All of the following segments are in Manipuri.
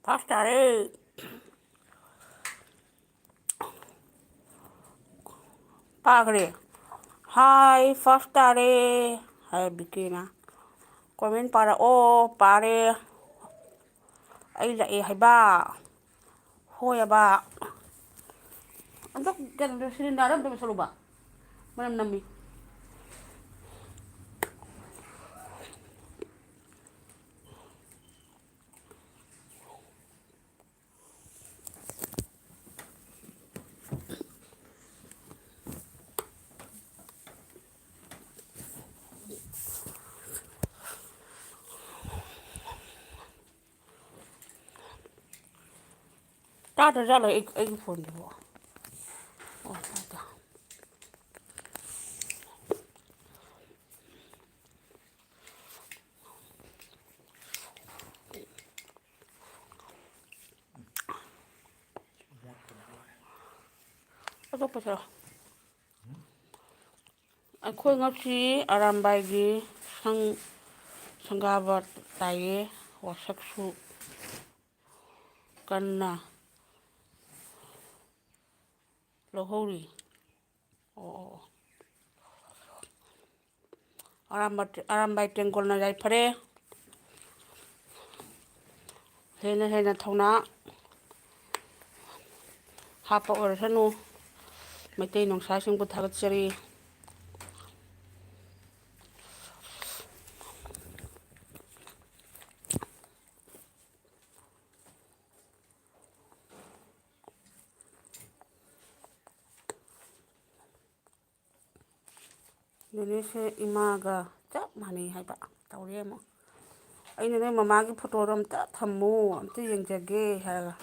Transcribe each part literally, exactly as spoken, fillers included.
ꯐꯥꯁ ꯇꯥꯔꯦ꯫ ꯄꯥꯈ꯭ꯔꯦ꯫ ꯍꯥꯏ ꯐꯥꯁ ꯇꯥꯔꯦ ꯍꯥꯏ ꯕꯤꯀꯤꯅ꯫ ꯀꯣꯃꯦꯟ ꯄꯥꯔꯛꯑꯣ꯫ ꯄꯥꯔꯦ꯫ ꯑꯩ ꯂꯥꯛꯑꯦ ꯍꯥꯏꯕ꯫ ꯍꯣꯏ ꯍꯥꯏꯕ꯫ ꯑꯝꯇ ꯀꯩꯅꯣꯗꯣ ꯁꯤꯂꯤꯟꯗꯔꯗꯣ ꯑꯝꯇ ꯃꯨꯠꯊꯠꯂꯨꯕ꯫ ꯃꯅꯝ ꯅꯝꯃꯤ꯫ ꯇꯥꯗ꯭ꯔꯖꯥꯠꯂꯣ ꯑꯩ, ꯑꯩꯒꯤ ꯐꯣꯟꯁꯤꯕꯣ? ꯑꯣ, ꯇꯥꯏ, ꯇꯥꯏ꯫ ꯑꯇꯣꯞꯄꯁꯨ꯫ ꯑꯩꯈꯣꯏ ꯉꯁꯤ ꯑꯔꯥꯝꯕꯥꯏꯒꯤ ꯁꯪ-, ꯁꯪꯒꯥꯕ ꯇꯥꯏꯌꯦ꯫ ꯋꯥꯁꯛꯁꯨ ꯀꯟꯅ ꯂꯧꯍꯧꯔꯤ꯫ ꯑꯣ, ꯑꯣ, ꯑꯣ꯫ ꯑꯔꯥꯝꯕ-, ꯑꯔꯥꯝꯕꯥꯏ ꯇꯦꯡꯒꯣꯜꯅ ꯌꯥꯏꯐꯔꯦ꯫ ꯍꯦꯟꯅ ꯍꯦꯟꯅ ꯊꯧꯅꯥ ꯍꯥꯞꯄ ꯑꯣꯏꯔꯁꯅꯨ꯫ ꯃꯩꯇꯩ ꯅꯨꯡꯁꯥꯁꯤꯡꯕꯨ ꯊꯥꯒꯠꯆꯔꯤ꯫ ꯅꯦꯅꯦꯁꯦ ꯏꯃꯥꯒ ꯆꯞ ꯃꯥꯟꯅꯩ ꯍꯥꯏꯕ꯫ ꯇꯧꯔꯦ ꯑꯃꯨꯛ꯫ ꯑꯩꯅ ꯅꯣꯏ ꯃꯃꯥꯒꯤ ꯐꯣꯇꯣꯗꯣ ꯑꯝꯇ ꯊꯝꯃꯨ, ꯑꯝꯇ ꯌꯦꯡꯖꯒꯦ ꯍꯥꯏꯔꯒ꯫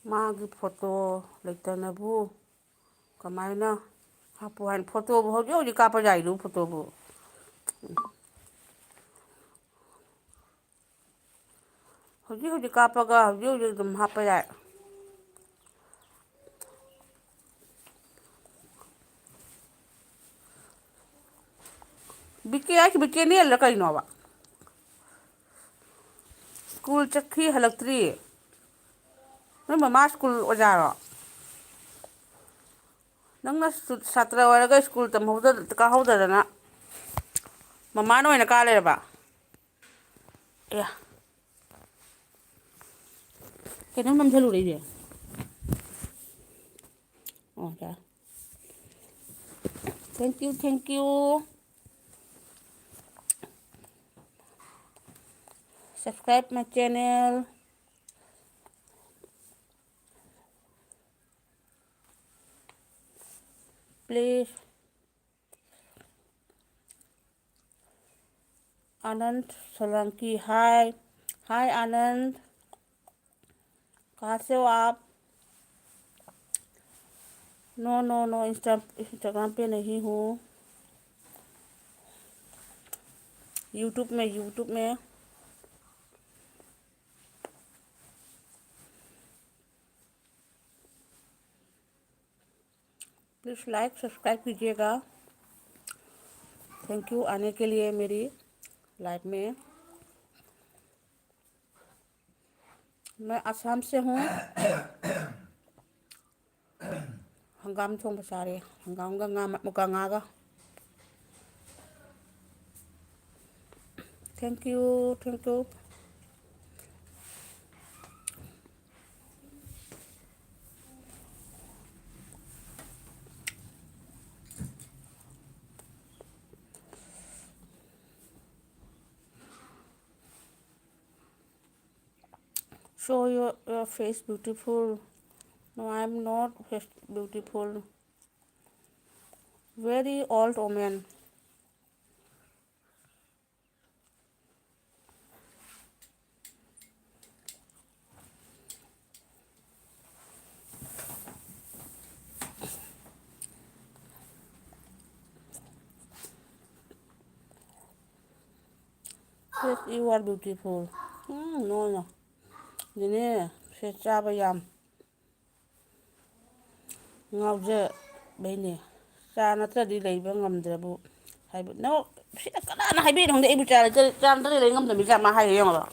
ꯃꯥꯒꯤ ꯐꯣꯇꯣ ꯂꯩꯇꯅꯕꯨ ꯀꯃꯥꯏꯅ ꯍꯥꯞꯄꯨ ꯍꯥꯏꯅ? ꯐꯣꯇꯣꯕꯨ ꯍꯧꯖꯤꯛ ꯍꯧꯖꯤꯛ ꯀꯥꯞꯄ ꯌꯥꯏꯗꯨꯕꯨ ꯐꯣꯇꯣꯕꯨ꯫ ꯍꯧꯖꯤꯛ ꯍꯧꯖꯤꯛ ꯀꯥꯞꯄꯒ ꯍꯧꯖꯤꯛ ꯍꯧꯖꯤꯛ ꯑꯗꯨꯝ ꯍꯥꯞꯄ ꯌꯥꯏ꯫ ꯕꯤꯀꯦ ꯍꯥꯏꯁꯤꯕꯨ ꯆꯦꯅꯦꯜꯂ ꯀꯩꯅꯣꯕ? ꯁ꯭ꯀꯨꯜ ꯆꯠꯈꯤ, ꯍꯜꯂꯛꯇ꯭ꯔꯤ꯫ ꯅꯣꯏ ꯃꯃꯥ ꯁ꯭ꯀꯨꯜ ꯑꯣꯖꯥꯔꯣ? ꯅꯪꯅ ꯁꯨ-, ꯁꯥꯇ꯭ꯔ ꯑꯣꯏꯔꯒ ꯁ꯭ꯀꯨꯜ ꯇꯝꯍꯧꯗ-, ꯀꯥꯍꯧꯗꯗꯅ ꯃꯃꯥꯅ ꯑꯣꯏꯅ ꯀꯥ ꯂꯩꯔꯕ? ꯑꯦ꯫ ꯀꯩꯅꯣꯝ ꯅꯝꯁꯜꯂꯨꯔꯦ ꯑꯩꯗꯤ꯫ ꯑꯣ, ꯌꯥꯔꯦ꯫ Thank you, thank you. Subscribe my channel. Please. Anand Solanki, hi. Hi, Anand. कहाँ से हो आप? No, no, no, Insta-, Instagram पे नहीं हूँ। YouTube में, YouTube में। प्लीज़ लाइक सब्सक्राइब कीजिएगा। थैंक यू आने के लिए मेरी लाइव में। मैं आसाम से हूँ। ꯍꯪꯒꯥꯝ ꯊꯣꯡꯕ ꯆꯥꯔꯦ, ꯍꯪꯒꯥꯝꯒ ꯉꯥ, ꯃꯨꯀꯥ ꯉꯥꯒ꯫ Thank you, thank you. Show your, your face, beautiful. No, I am not face beautiful. Very old woman. Yes, you are beautiful. Mm, no, no. ꯑꯗꯨꯅꯦ, ꯁꯦ ꯆꯥꯕ ꯌꯥꯝ ꯉꯥꯎꯖꯕꯩꯅꯦ꯫ ꯆꯥ ꯅꯠꯇ꯭ꯔꯗꯤ ꯂꯩꯕ ꯉꯝꯗ꯭ꯔꯕꯨ ꯍꯥꯏꯕ꯫ ꯅꯣ, ꯁꯤꯗ ꯀꯅꯥꯅ ꯍꯥꯏꯕꯤꯔꯤꯅꯣ ꯈꯪꯗꯦ, ꯑꯩꯕꯨ ꯆꯥ ꯂꯩꯇ-, ꯆꯥ ꯅꯠꯇ꯭ꯔꯗꯤ ꯂꯩ ꯉꯝꯗꯕ ꯃꯤꯁꯦ ꯃꯥ ꯍꯥꯏꯔꯦ ꯌꯦꯡꯉꯣꯕ꯫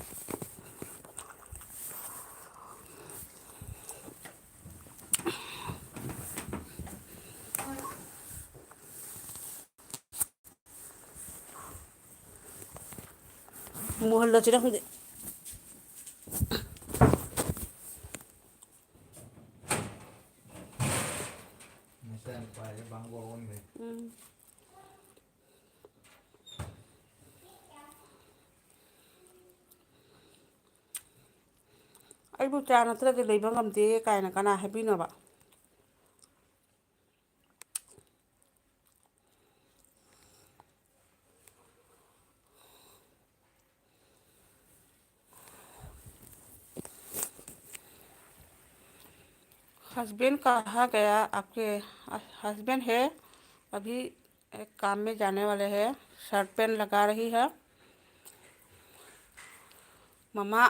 ꯃꯨꯍꯜꯂꯁꯤꯔ ꯈꯪꯗꯦ꯫ ꯅꯆꯥꯅꯨꯄꯥꯁꯦ ꯕꯥꯡꯒꯣ ꯑꯣꯟꯈ꯭ꯔꯦ꯫ ꯎꯝ꯫ "ꯑꯩꯕꯨ ꯆꯥ ꯅꯠꯇ꯭ꯔꯗꯤ ꯂꯩꯕ ꯉꯝꯗꯦ" ꯀꯥꯏꯅ ꯀꯅꯥ ꯍꯥꯏꯕꯤꯅꯣꯕ? हस्बैंड कहाँ गया आपके? हस्बैंड है, अभी एक काम में जाने वाले हैं। शर्ट पैंट लगा रही है। ꯃꯃꯥ,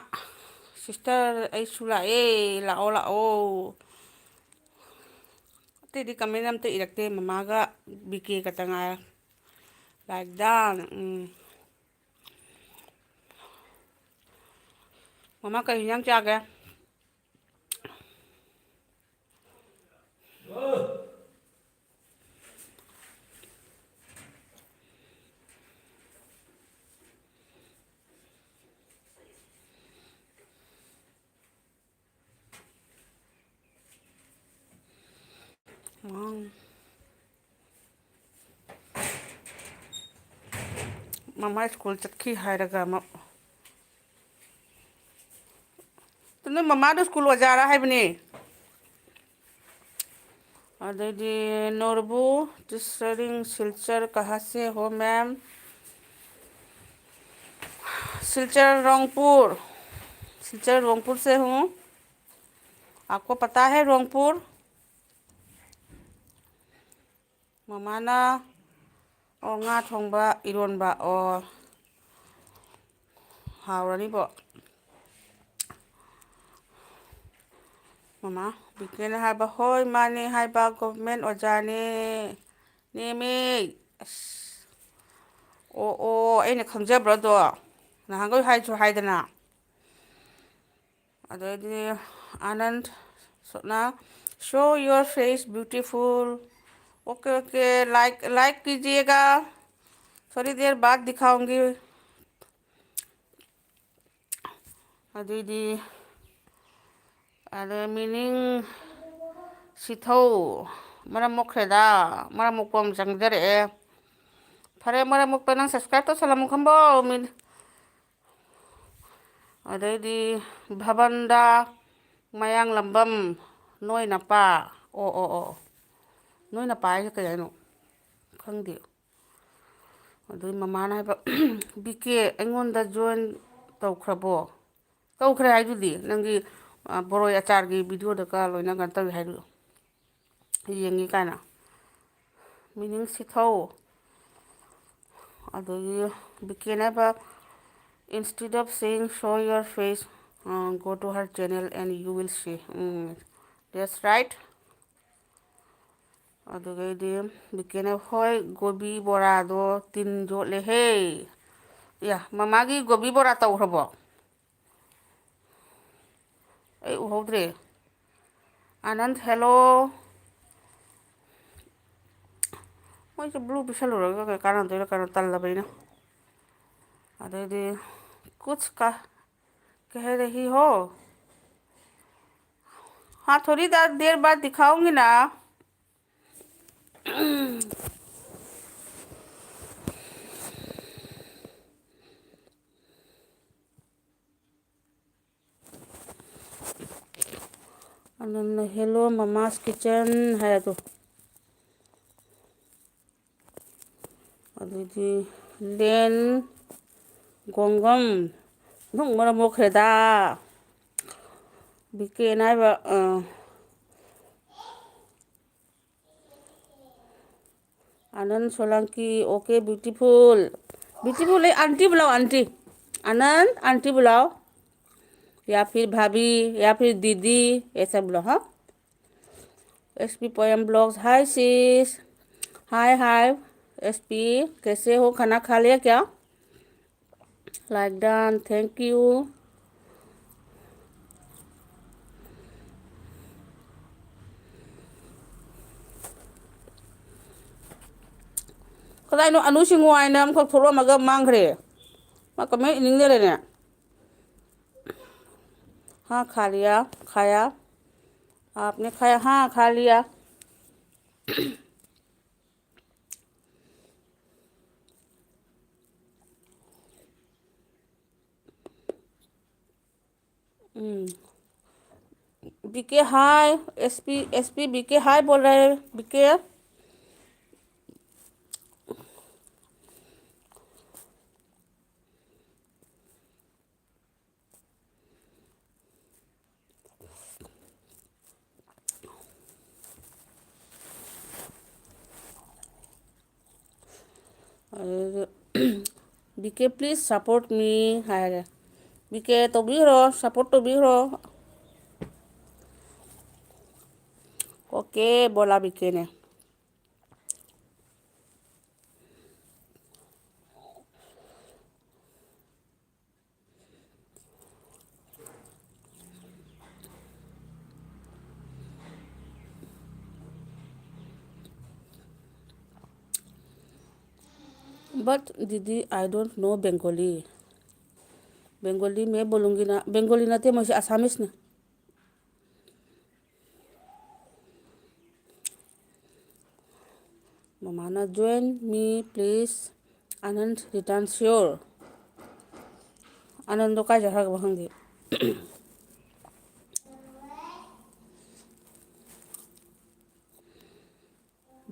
ꯁꯤꯁꯇꯔ, ꯑꯩꯁꯨ ꯂꯥꯛꯑꯦ, ꯂꯥꯛꯑꯣ, ꯂꯥꯛꯑꯣ꯫ ꯑꯇꯩꯗꯤ ꯀꯃꯦꯟ ꯑꯝꯇ ꯏꯔꯛꯇꯦ, ꯃꯃꯥꯒ ꯕꯤ ꯀꯦ ꯈꯛꯇ ꯉꯥꯏꯔꯦ꯫ Like that, ꯎꯝ꯫ ꯃꯃꯥ, ꯀꯩ ꯍꯤꯟꯖꯥꯡ ꯆꯥꯒꯦ? ꯃꯃꯥ ꯁ꯭ꯀꯨꯜ ꯆꯠꯈꯤ ꯍꯥꯏꯔꯒ ꯑꯃ ꯅꯣꯏ ꯃꯃꯥꯗꯣ ꯁ꯭ꯀꯨꯜ ꯑꯣꯖꯥꯔꯥ ꯍꯥꯏꯕꯅꯤ꯫ ꯑꯗꯩꯗꯤ, ꯅꯣꯔꯕꯨ ꯇꯤꯆꯔꯤꯡ ꯁꯤꯜꯆꯔ ꯀꯍꯥꯁꯦ ꯍꯣ ꯃꯦꯝ? ꯁꯤꯜꯆꯔ ꯔꯣꯡꯄꯨꯔ, ꯁꯤꯜꯆꯔ ꯔꯣꯡꯄꯨꯔ ꯁꯦ ꯍꯨ꯫ ꯑꯥꯞꯀꯣ ꯄꯇꯥ ꯍꯦ ꯔꯣꯡꯄꯨꯔ? ꯃꯃꯥꯅ, ꯑꯣ, ꯉꯥ ꯊꯣꯡꯕ, ꯏꯔꯣꯟꯕ꯫ ꯑꯣ, ꯍꯥꯎꯔꯅꯤꯕꯣ꯫ ꯃꯃꯥ, ꯕꯤꯀꯦꯅ ꯍꯥꯏꯕ, "ꯍꯣꯏ, ꯃꯥꯅꯦ" ꯍꯥꯏꯕ, "ꯒꯣꯚꯔꯃꯦꯟ ꯑꯣꯖꯥꯅꯦ, ꯅꯦꯃꯦ"꯫ ꯑꯁ, ꯑꯣ, ꯑꯣ, ꯑꯩꯅ ꯈꯪꯖꯕ꯭ꯔꯣ ꯑꯗꯣ? ꯅꯍꯥꯟꯈꯩ ꯍꯥꯏꯁꯨ ꯍꯥꯏꯗꯅ꯫ ꯑꯗꯩꯗꯤ ꯑꯅꯟ Sona, "Show your face beautiful." OK, OK, like, like कीजिएगा। थोड़ी देर बाद दिखाऊंगी꯫ ꯑꯗꯩꯗꯤ, ꯑꯗ meaning ꯁꯤꯊꯧ, ꯃꯔꯝ ꯃꯣꯛꯈ꯭ꯔꯦꯗ, ꯃꯔꯝ ꯃꯣꯛꯄ ꯑꯃ ꯆꯪꯖꯔꯛꯑꯦ꯫ ꯐꯔꯦ, ꯃꯔꯝ ꯃꯣꯛꯄ ꯅꯪ subscribe ꯇꯧꯁꯜꯂꯝꯃꯨ ꯈꯪꯕꯣ꯫ ꯃꯤ-, ꯑꯗꯩꯗꯤ ꯚꯕꯟꯗ ꯃꯌꯥꯡꯂꯝꯕꯝ, ꯅꯣꯏ ꯅꯄꯥ꯫ ꯑꯣ, ꯑꯣ, ꯑꯣ, ꯑꯣ꯫ ꯅꯣꯏ ꯅꯄꯥ ꯍꯥꯏꯁꯦ ꯀꯩ ꯍꯥꯏꯅꯣ? ꯈꯪꯗꯦ꯫ ꯑꯗꯩ ꯃꯃꯥꯅ ꯍꯥꯏꯕ, "ꯕꯤ ꯀꯦ, ꯑꯩꯉꯣꯟꯗ join ꯇꯧꯈ꯭ꯔꯕꯣ?" ꯇꯧꯈ꯭ꯔꯦ ꯍꯥꯏꯗꯨꯗꯤ, ꯅꯪꯒꯤ, ꯑ, ꯕꯣꯔꯣꯏ ꯑꯆꯥꯔꯒꯤ video ꯗꯒ ꯂꯣꯏꯅ ꯀꯩꯅꯣ ꯇꯧꯏ ꯍꯥꯏꯗꯨ, ꯌꯦꯡꯉꯤ ꯀꯥꯏꯅ꯫ Meaning ꯁꯤꯊꯧ꯫ ꯑꯗꯒꯤ ꯕꯤꯀꯦꯅ ꯍꯥꯏꯕ, "Instead of saying show your face, uh, go to her channel and you will see." Um, that's right꯫ ꯑꯗꯨꯒꯩꯗꯤ ꯕꯤꯀꯦꯅ, "ꯍꯣꯏ, ꯒꯣꯕꯤ ꯕꯣꯔꯥꯗꯣ ꯇꯤꯟ ꯌꯣꯠꯂꯦꯍꯦ꯫" ꯌꯥ, ꯃꯃꯥꯒꯤ ꯒꯣꯕꯤ ꯕꯣꯔꯥ ꯇꯧꯈ꯭ꯔꯕꯣ? ꯑꯩ ꯎꯍꯧꯗ꯭ꯔꯦ꯫ ꯑꯅꯟ, hello꯫ ꯃꯣꯏꯁꯦ blue ꯄꯤꯁꯜꯂꯨꯔꯒ ꯀꯩ ꯀꯥꯟꯅꯗꯣꯏꯅꯣ, ꯀꯩꯅꯣ, ꯇꯜꯂꯕ ꯑꯩꯅ꯫ ꯑꯗꯩꯗꯤ, "कुछ कह, कह रही हो? हाँ, थोड़ी देर, देर बाद दिखाऊंगी ना।" ꯑꯅꯟꯅ "Hello Mama's Kitchen" ꯍꯥꯏ ꯑꯗꯣ꯫ ꯑꯗꯨꯗꯤ ꯂꯦꯟ ꯒꯣꯡꯒꯝ, ꯅꯣꯛ ꯃꯔꯝ ꯃꯣꯛꯈ꯭ꯔꯦꯗ꯫ ꯕꯤꯀꯦꯅ ꯍꯥꯏꯕ, ꯑ, आनंद सोलंकी, OK beautiful, beautiful है, आंटी बुलाओ, आंटी। आनंद, आंटी बुलाओ, या फिर भाभी, या फिर दीदी, ऐसा बुलाओ, हाँ। एसपी पोयम ब्लॉग्स, हाय sis। हाय, हाय, एसपी, कैसे हो? खाना खा लिया क्या? Like done, thank you. ꯀꯗꯥꯏꯅꯣ Anu ꯁꯤꯡꯉꯨ ꯍꯥꯏꯅ ꯑꯃꯈꯛ ꯊꯣꯛꯂꯛꯑꯝꯃꯒ ꯃꯥꯡꯈ꯭ꯔꯦ꯫ ꯃꯥ ꯀꯃꯥꯏꯅ ꯏꯅꯤꯡꯗ ꯂꯩꯔꯦ? हाँ खा लिया, खाया, आपने खाया? हाँ खा लिया। B K hi, S P, S P B K hi बोल रहे हैं, बीके। ꯑꯗꯨꯗ, "B K please support me" ꯍꯥꯏꯔꯦ꯫ ꯕꯤ ꯀꯦ ꯇꯧꯕꯤꯈ꯭ꯔꯣ, support ꯇꯧꯕꯤꯈ꯭ꯔꯣ꯫ OK ꯕꯣꯂꯥ ꯕꯤ ꯀꯦꯅꯦ꯫ But दीदी, I don't know Bengali। Bengali में बोलूँगी ना, बेंगोली ना थे, मुझे आसामीज ने। ꯃꯃꯥꯅ, "Join me please, Anand return sure." ꯑꯅꯟꯗꯣ ꯀꯥꯏ ꯆꯠꯈ꯭ꯔꯒꯦ ꯈꯪꯗꯦ꯫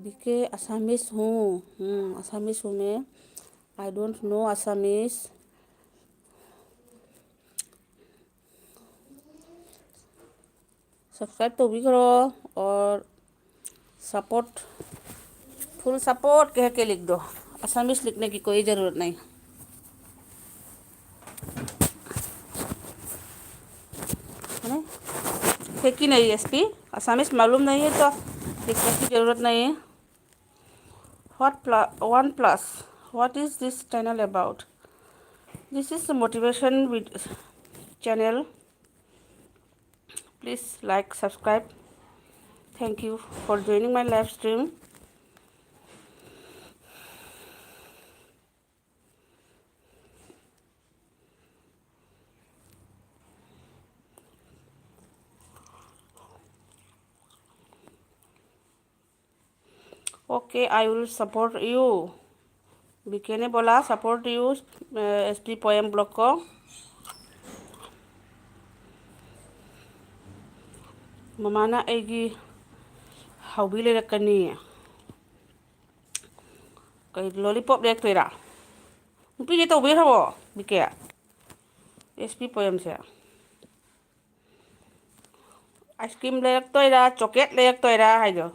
बीके, Assamese हूँ। हम्म, Assamese हूँ मैं। I don't know Assamese। Subscribe तो भी करो और support, full support कह के लिख दो। Assamese लिखने की कोई ज़रूरत नहीं। है ना? है कि नहीं एसपी? Assamese मालूम नहीं है तो लिखने की ज़रूरत नहीं है। What plus one plus? What is this channel about? This is a motivation with channel. Please like, subscribe. Thank you for joining my live stream. Okay, I will support you. B K ने बोला support you, S P poem blog को। ꯃꯃꯥꯅ ꯑꯩꯒꯤ ꯍꯥꯎꯕꯤ ꯂꯩꯔꯛꯀꯅꯤ꯫ ꯀꯩ ꯂꯣꯂꯤꯄꯣꯞ ꯂꯩꯔꯛꯇꯣꯏꯔꯥ? ꯅꯨꯄꯤꯁꯦ ꯇꯧꯕꯤꯈ꯭ꯔꯕꯣ? ꯕꯤꯀꯦ, ꯑꯦꯁ ꯄꯤ ꯄꯣꯌꯝꯁꯦ꯫ ꯑꯥꯏꯁ ꯀ꯭ꯔꯤꯝ ꯂꯩꯔꯛꯇꯣꯏꯔꯥ, ꯆꯣꯀ꯭ꯂꯦꯠ ꯂꯩꯔꯛꯇꯣꯏꯔꯥ ꯍꯥꯏꯗꯣ꯫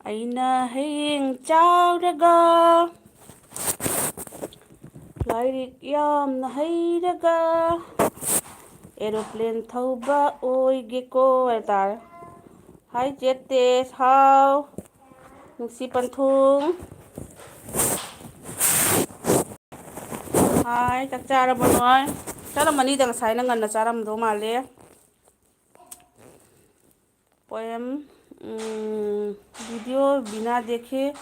ꯑꯩꯅ ꯍꯌꯦꯡ ꯆꯥꯎꯔꯒ ꯂꯥꯏꯔꯤꯛ ꯌꯥꯝꯅ ꯍꯩꯔꯒ ꯑꯦꯔꯣꯄ꯭ꯂꯦꯟ ꯊꯧꯕ ꯑꯣꯏꯒꯦꯀꯣ ꯍꯥꯏꯇꯥꯔꯦ꯫ ꯍꯥꯏ ꯆꯦꯇꯦꯁ, ꯍꯥꯎ꯫ ꯅꯨꯡꯁꯤ ꯄꯟꯊꯨꯡ꯫ ꯍꯥꯏ, ꯆꯥꯛ ꯆꯥꯔꯕꯣ ꯅꯣꯏ? ꯆꯥꯔꯝꯃꯅꯤꯗ, ꯉꯁꯥꯏꯅ ꯉꯟꯅ ꯆꯥꯔꯝꯗꯧ ꯃꯥꯜꯂꯦ꯫ Poem, ꯎꯝ, video बिना देखे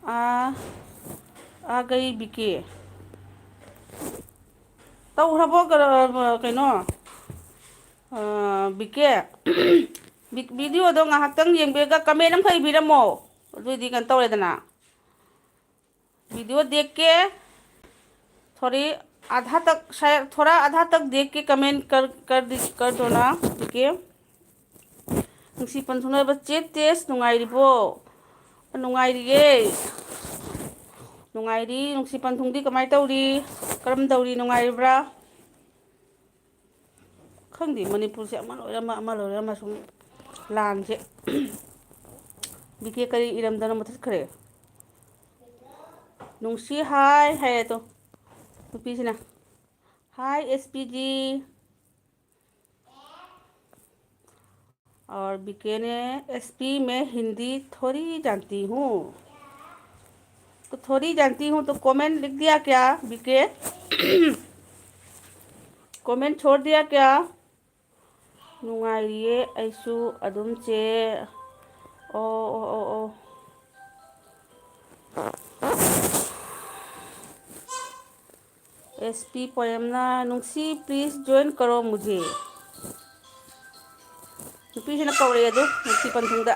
आ, आ गई बीके। ꯇꯧꯈ꯭ꯔꯕꯣ? ꯀ-, ꯀꯩꯅꯣ? ꯑ, ꯕꯤꯀꯦ, ꯚꯤ-, videoꯗꯣ ꯉꯥꯏꯍꯥꯛꯇꯪ ꯌꯦꯡꯕꯤꯔꯒ comment ꯑꯃꯈꯛ ꯏꯕꯤꯔꯝꯃꯣ꯫ ꯑꯗꯨꯑꯣꯏꯗꯤ ꯀꯩꯅꯣ ꯇꯧꯔꯦꯗꯅ꯫ वीडियो देख के थोड़ी आधा तक, शायद थोड़ा आधा तक देख के comment कर, कर दी, कर दो ना, ठीक है? ꯅꯨꯡꯁꯤ ꯄꯟꯊꯨꯡꯅꯕ ꯆꯦ ꯇꯦꯁ, ꯅꯨꯡꯉꯥꯏꯔꯤꯕꯣ? ꯅꯨꯡꯉꯥꯏꯔꯤꯌꯦ꯫ ꯅꯨꯡꯉꯥꯏꯔꯤ꯫ ꯅꯨꯡꯁꯤ ꯄꯟꯊꯨꯡꯗꯤ ꯀꯃꯥꯏ ꯇꯧꯔꯤ? ꯀꯔꯝ ꯇꯧꯔꯤ? ꯅꯨꯡꯉꯥꯏꯔꯤꯕ꯭ꯔꯥ? ꯈꯪꯗꯦ, ꯃꯅꯤꯄꯨꯔꯁꯦ ꯑꯃ ꯂꯣꯏꯔ ꯑꯃ, ꯑꯃ ꯂꯣꯏꯔ ꯑꯃ ꯁꯨꯝ ꯂꯥꯟꯁꯦ꯫ ꯕꯤ ꯀꯦ ꯀꯔꯤ ꯏꯔꯝꯗꯅ ꯃꯨꯊꯠꯈ꯭ꯔꯦ? ꯅꯨꯡꯁꯤ ꯍꯥꯏ ꯍꯥꯏꯌꯦ ꯑꯗꯣ ꯅꯨꯄꯤꯁꯤꯅ꯫ Hi S P G, और बी के ने, "एस पी, मैं हिंदी थोड़ी जानती हूँ।" तो थोड़ी जानती हूँ तो कमेंट लिख दिया क्या बी के? कमेंट छोड़ दिया क्या? ꯅꯨꯡꯉꯥꯏꯔꯤꯌꯦ ꯑꯩꯁꯨ ꯑꯗꯨꯝ ꯆꯦ꯫ ꯑꯣ, ꯑꯣ, ꯑꯣ, ꯑꯣ꯫ S P poem ꯅ, "ꯅꯨꯡꯁꯤ, please join करो मुझे." ꯅꯨꯄꯤꯁꯤꯅ ꯀꯧꯔꯛꯑꯦ ꯑꯗꯨ, ꯅꯨꯡꯁꯤ ꯄꯟꯊꯨꯡꯗ꯫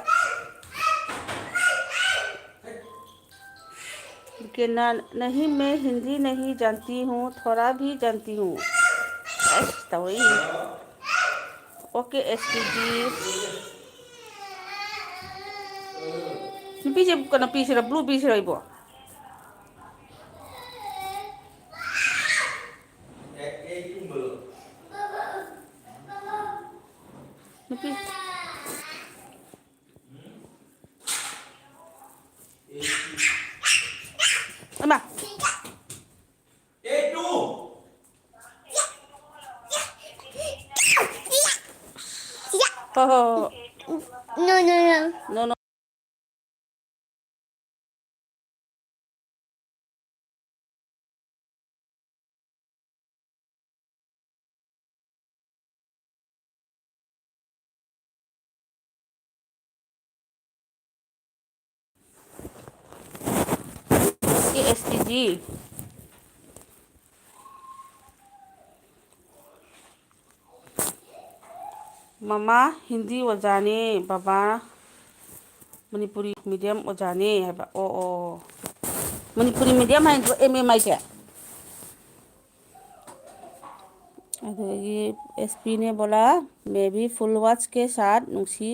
ꯀꯦꯅꯥ, "नहीं, मैं हिंदी नहीं जानती हूँ, थोड़ा भी जानती हूँ." ꯑꯁ, ꯇꯧꯔꯛꯏ꯫ OK, S P G꯫ ꯅꯨꯄꯤꯁꯦ ꯀꯩꯅꯣ ꯄꯤꯁꯤꯔ, ꯕ꯭ꯂꯨ ꯄꯤꯁꯤꯔ ꯑꯩꯕꯣ? ꯅꯨꯄꯤ꯫ ꯑꯃ꯫ ꯍꯣꯏ, ꯍꯣꯏ, ꯍꯣꯏ꯫ No, no, no. No, no. ये S T G। ꯃꯃꯥ ꯍꯤꯟꯗꯤ ꯑꯣꯖꯥꯅꯦ, ꯕꯕꯥ ꯃꯅꯤꯄꯨꯔꯤ ꯃꯤꯗꯤꯌꯝ ꯑꯣꯖꯥꯅꯦ ꯍꯥꯏꯕ꯫ ꯑꯣ, ꯑꯣ, ꯑꯣ꯫ ꯃꯅꯤꯄꯨꯔꯤ ꯃꯤꯗꯤꯌꯝ ꯍꯥꯏ ꯅꯠꯇ꯭ꯔꯣ, M M ꯍꯥꯏꯁꯦ? ꯑꯗꯒꯤ S P ने बोला, मैं भी फुल वॉच के साथ ꯅꯨꯡꯁꯤ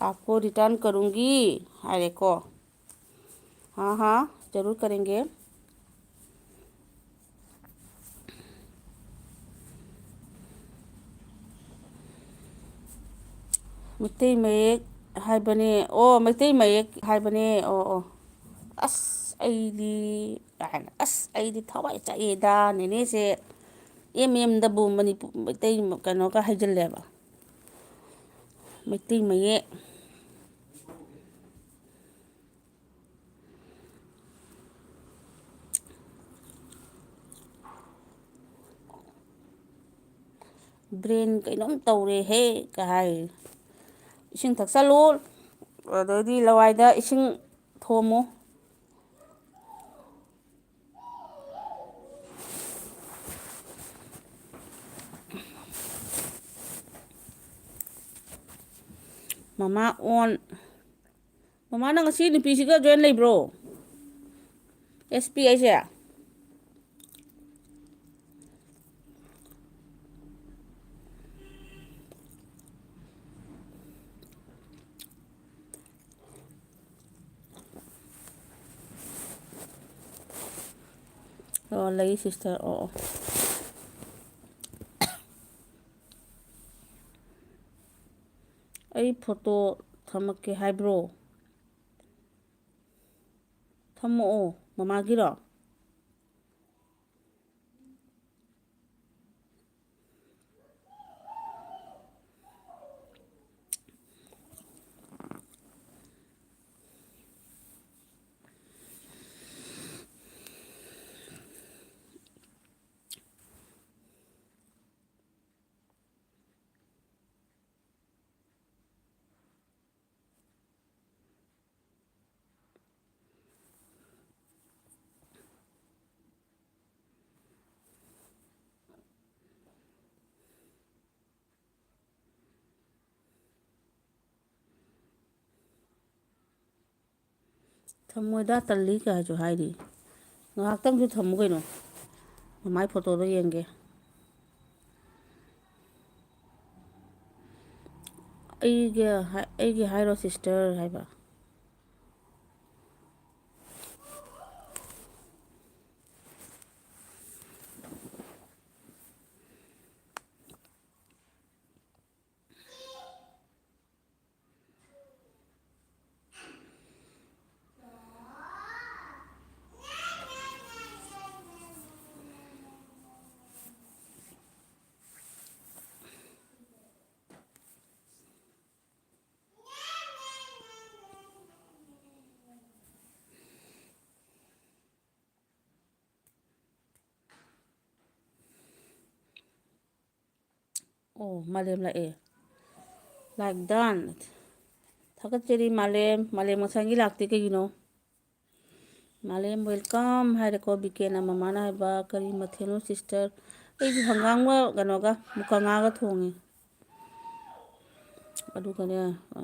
आपको return करूँगी ꯍꯥꯏꯔꯦꯀꯣ꯫ हाँ हाँ, जरूर करेंगे꯫ ꯃꯩꯇꯩ ꯃꯌꯦꯛ ꯍꯥꯏꯕꯅꯦ꯫ ꯑꯣ, ꯃꯩꯇꯩ ꯃꯌꯦꯛ ꯍꯥꯏꯕꯅꯦ꯫ ꯑꯣ ꯑꯣ꯫ ꯑꯁ ꯑꯩꯗꯤ ꯀꯥꯏꯅ, ꯑꯁ ꯑꯩꯗꯤ ꯊꯋꯥꯏ ꯆꯥꯛꯑꯦꯗ꯫ ꯅꯦꯅꯦꯁꯦ ꯑꯦꯝ ꯑꯦꯝꯗꯕꯨ ꯃꯅꯤꯄꯨꯔ ꯃꯩꯇꯩ ꯀꯩꯅꯣꯒ ꯍꯩꯖꯤꯜꯂꯦꯕ꯫ ꯃꯩꯇꯩ ꯃꯌꯦꯛ꯫ ꯕ꯭ꯔꯦꯟ ꯀꯩꯅꯣꯝ ꯇꯧꯔꯦꯍꯦ ꯀ ꯍꯥꯏ꯫ ꯏꯁꯤꯡ ꯊꯛꯆꯜꯂꯨ, ꯑꯗꯩꯗꯤ ꯂꯋꯥꯏꯗ ꯏꯁꯤꯡ ꯊꯣꯝꯃꯨ꯫ ꯃꯃꯥ ꯑꯣꯟ꯫ ꯃꯃꯥ, ꯅꯪ ꯉꯁꯤ ꯅꯨꯄꯤꯁꯤꯒ ꯖꯣꯏꯟ ꯂꯩꯕ꯭ꯔꯣ? S P ꯑꯩꯁꯦ꯫ ꯑꯣ, ꯂꯩ sister꯫ ꯑꯣ ꯑꯣ꯫ ꯑꯩ ꯐꯣꯇꯣ ꯊꯝꯃꯛꯀꯦ ꯍꯥꯏꯕ꯭ꯔꯣ? ꯊꯝꯃꯛꯑꯣ꯫ ꯃꯃꯥꯒꯤꯔꯣ? ꯊꯝꯃꯣꯏꯗ, ꯇꯜꯂꯤ ꯀꯥꯏꯁꯨ ꯍꯥꯏꯔꯤ꯫ ꯉꯥꯏꯍꯥꯛꯇꯪꯁꯨ ꯊꯝꯃꯨ ꯀꯩꯅꯣ, ꯃꯃꯥꯏ ꯐꯣꯇꯣꯗꯣ ꯌꯦꯡꯒꯦ꯫ ꯑꯩꯒ ꯍꯥꯏ-, ꯑꯩꯒꯤ ꯍꯥꯏꯔꯣ sister ꯍꯥꯏꯕ꯫ ꯑꯣ, ꯃꯥꯂꯦꯝ ꯂꯥꯛꯑꯦ꯫ Like done꯫ ꯊꯥꯒꯠꯆꯔꯤ ꯃꯥꯂꯦꯝ꯫ ꯃꯥꯂꯦꯝ ꯉꯁꯥꯏꯒꯤ ꯂꯥꯛꯇꯦ ꯀꯩꯒꯤꯅꯣ? ꯃꯥꯂꯦꯝ welcome ꯍꯥꯏꯔꯦꯀꯣ꯫ ꯕꯤꯀꯦꯅ ꯃꯃꯥꯅ ꯍꯥꯏꯕ, "ꯀꯔꯤ ꯃꯊꯦꯜꯅꯣ sister?" ꯑꯩꯗꯤ ꯍꯪꯒꯥꯝꯒ ꯀꯩꯅꯣꯒ ꯃꯨꯀ ꯉꯥꯒ ꯊꯣꯡꯉꯤ꯫ ꯑꯗꯨꯒꯅꯦ, ꯑ,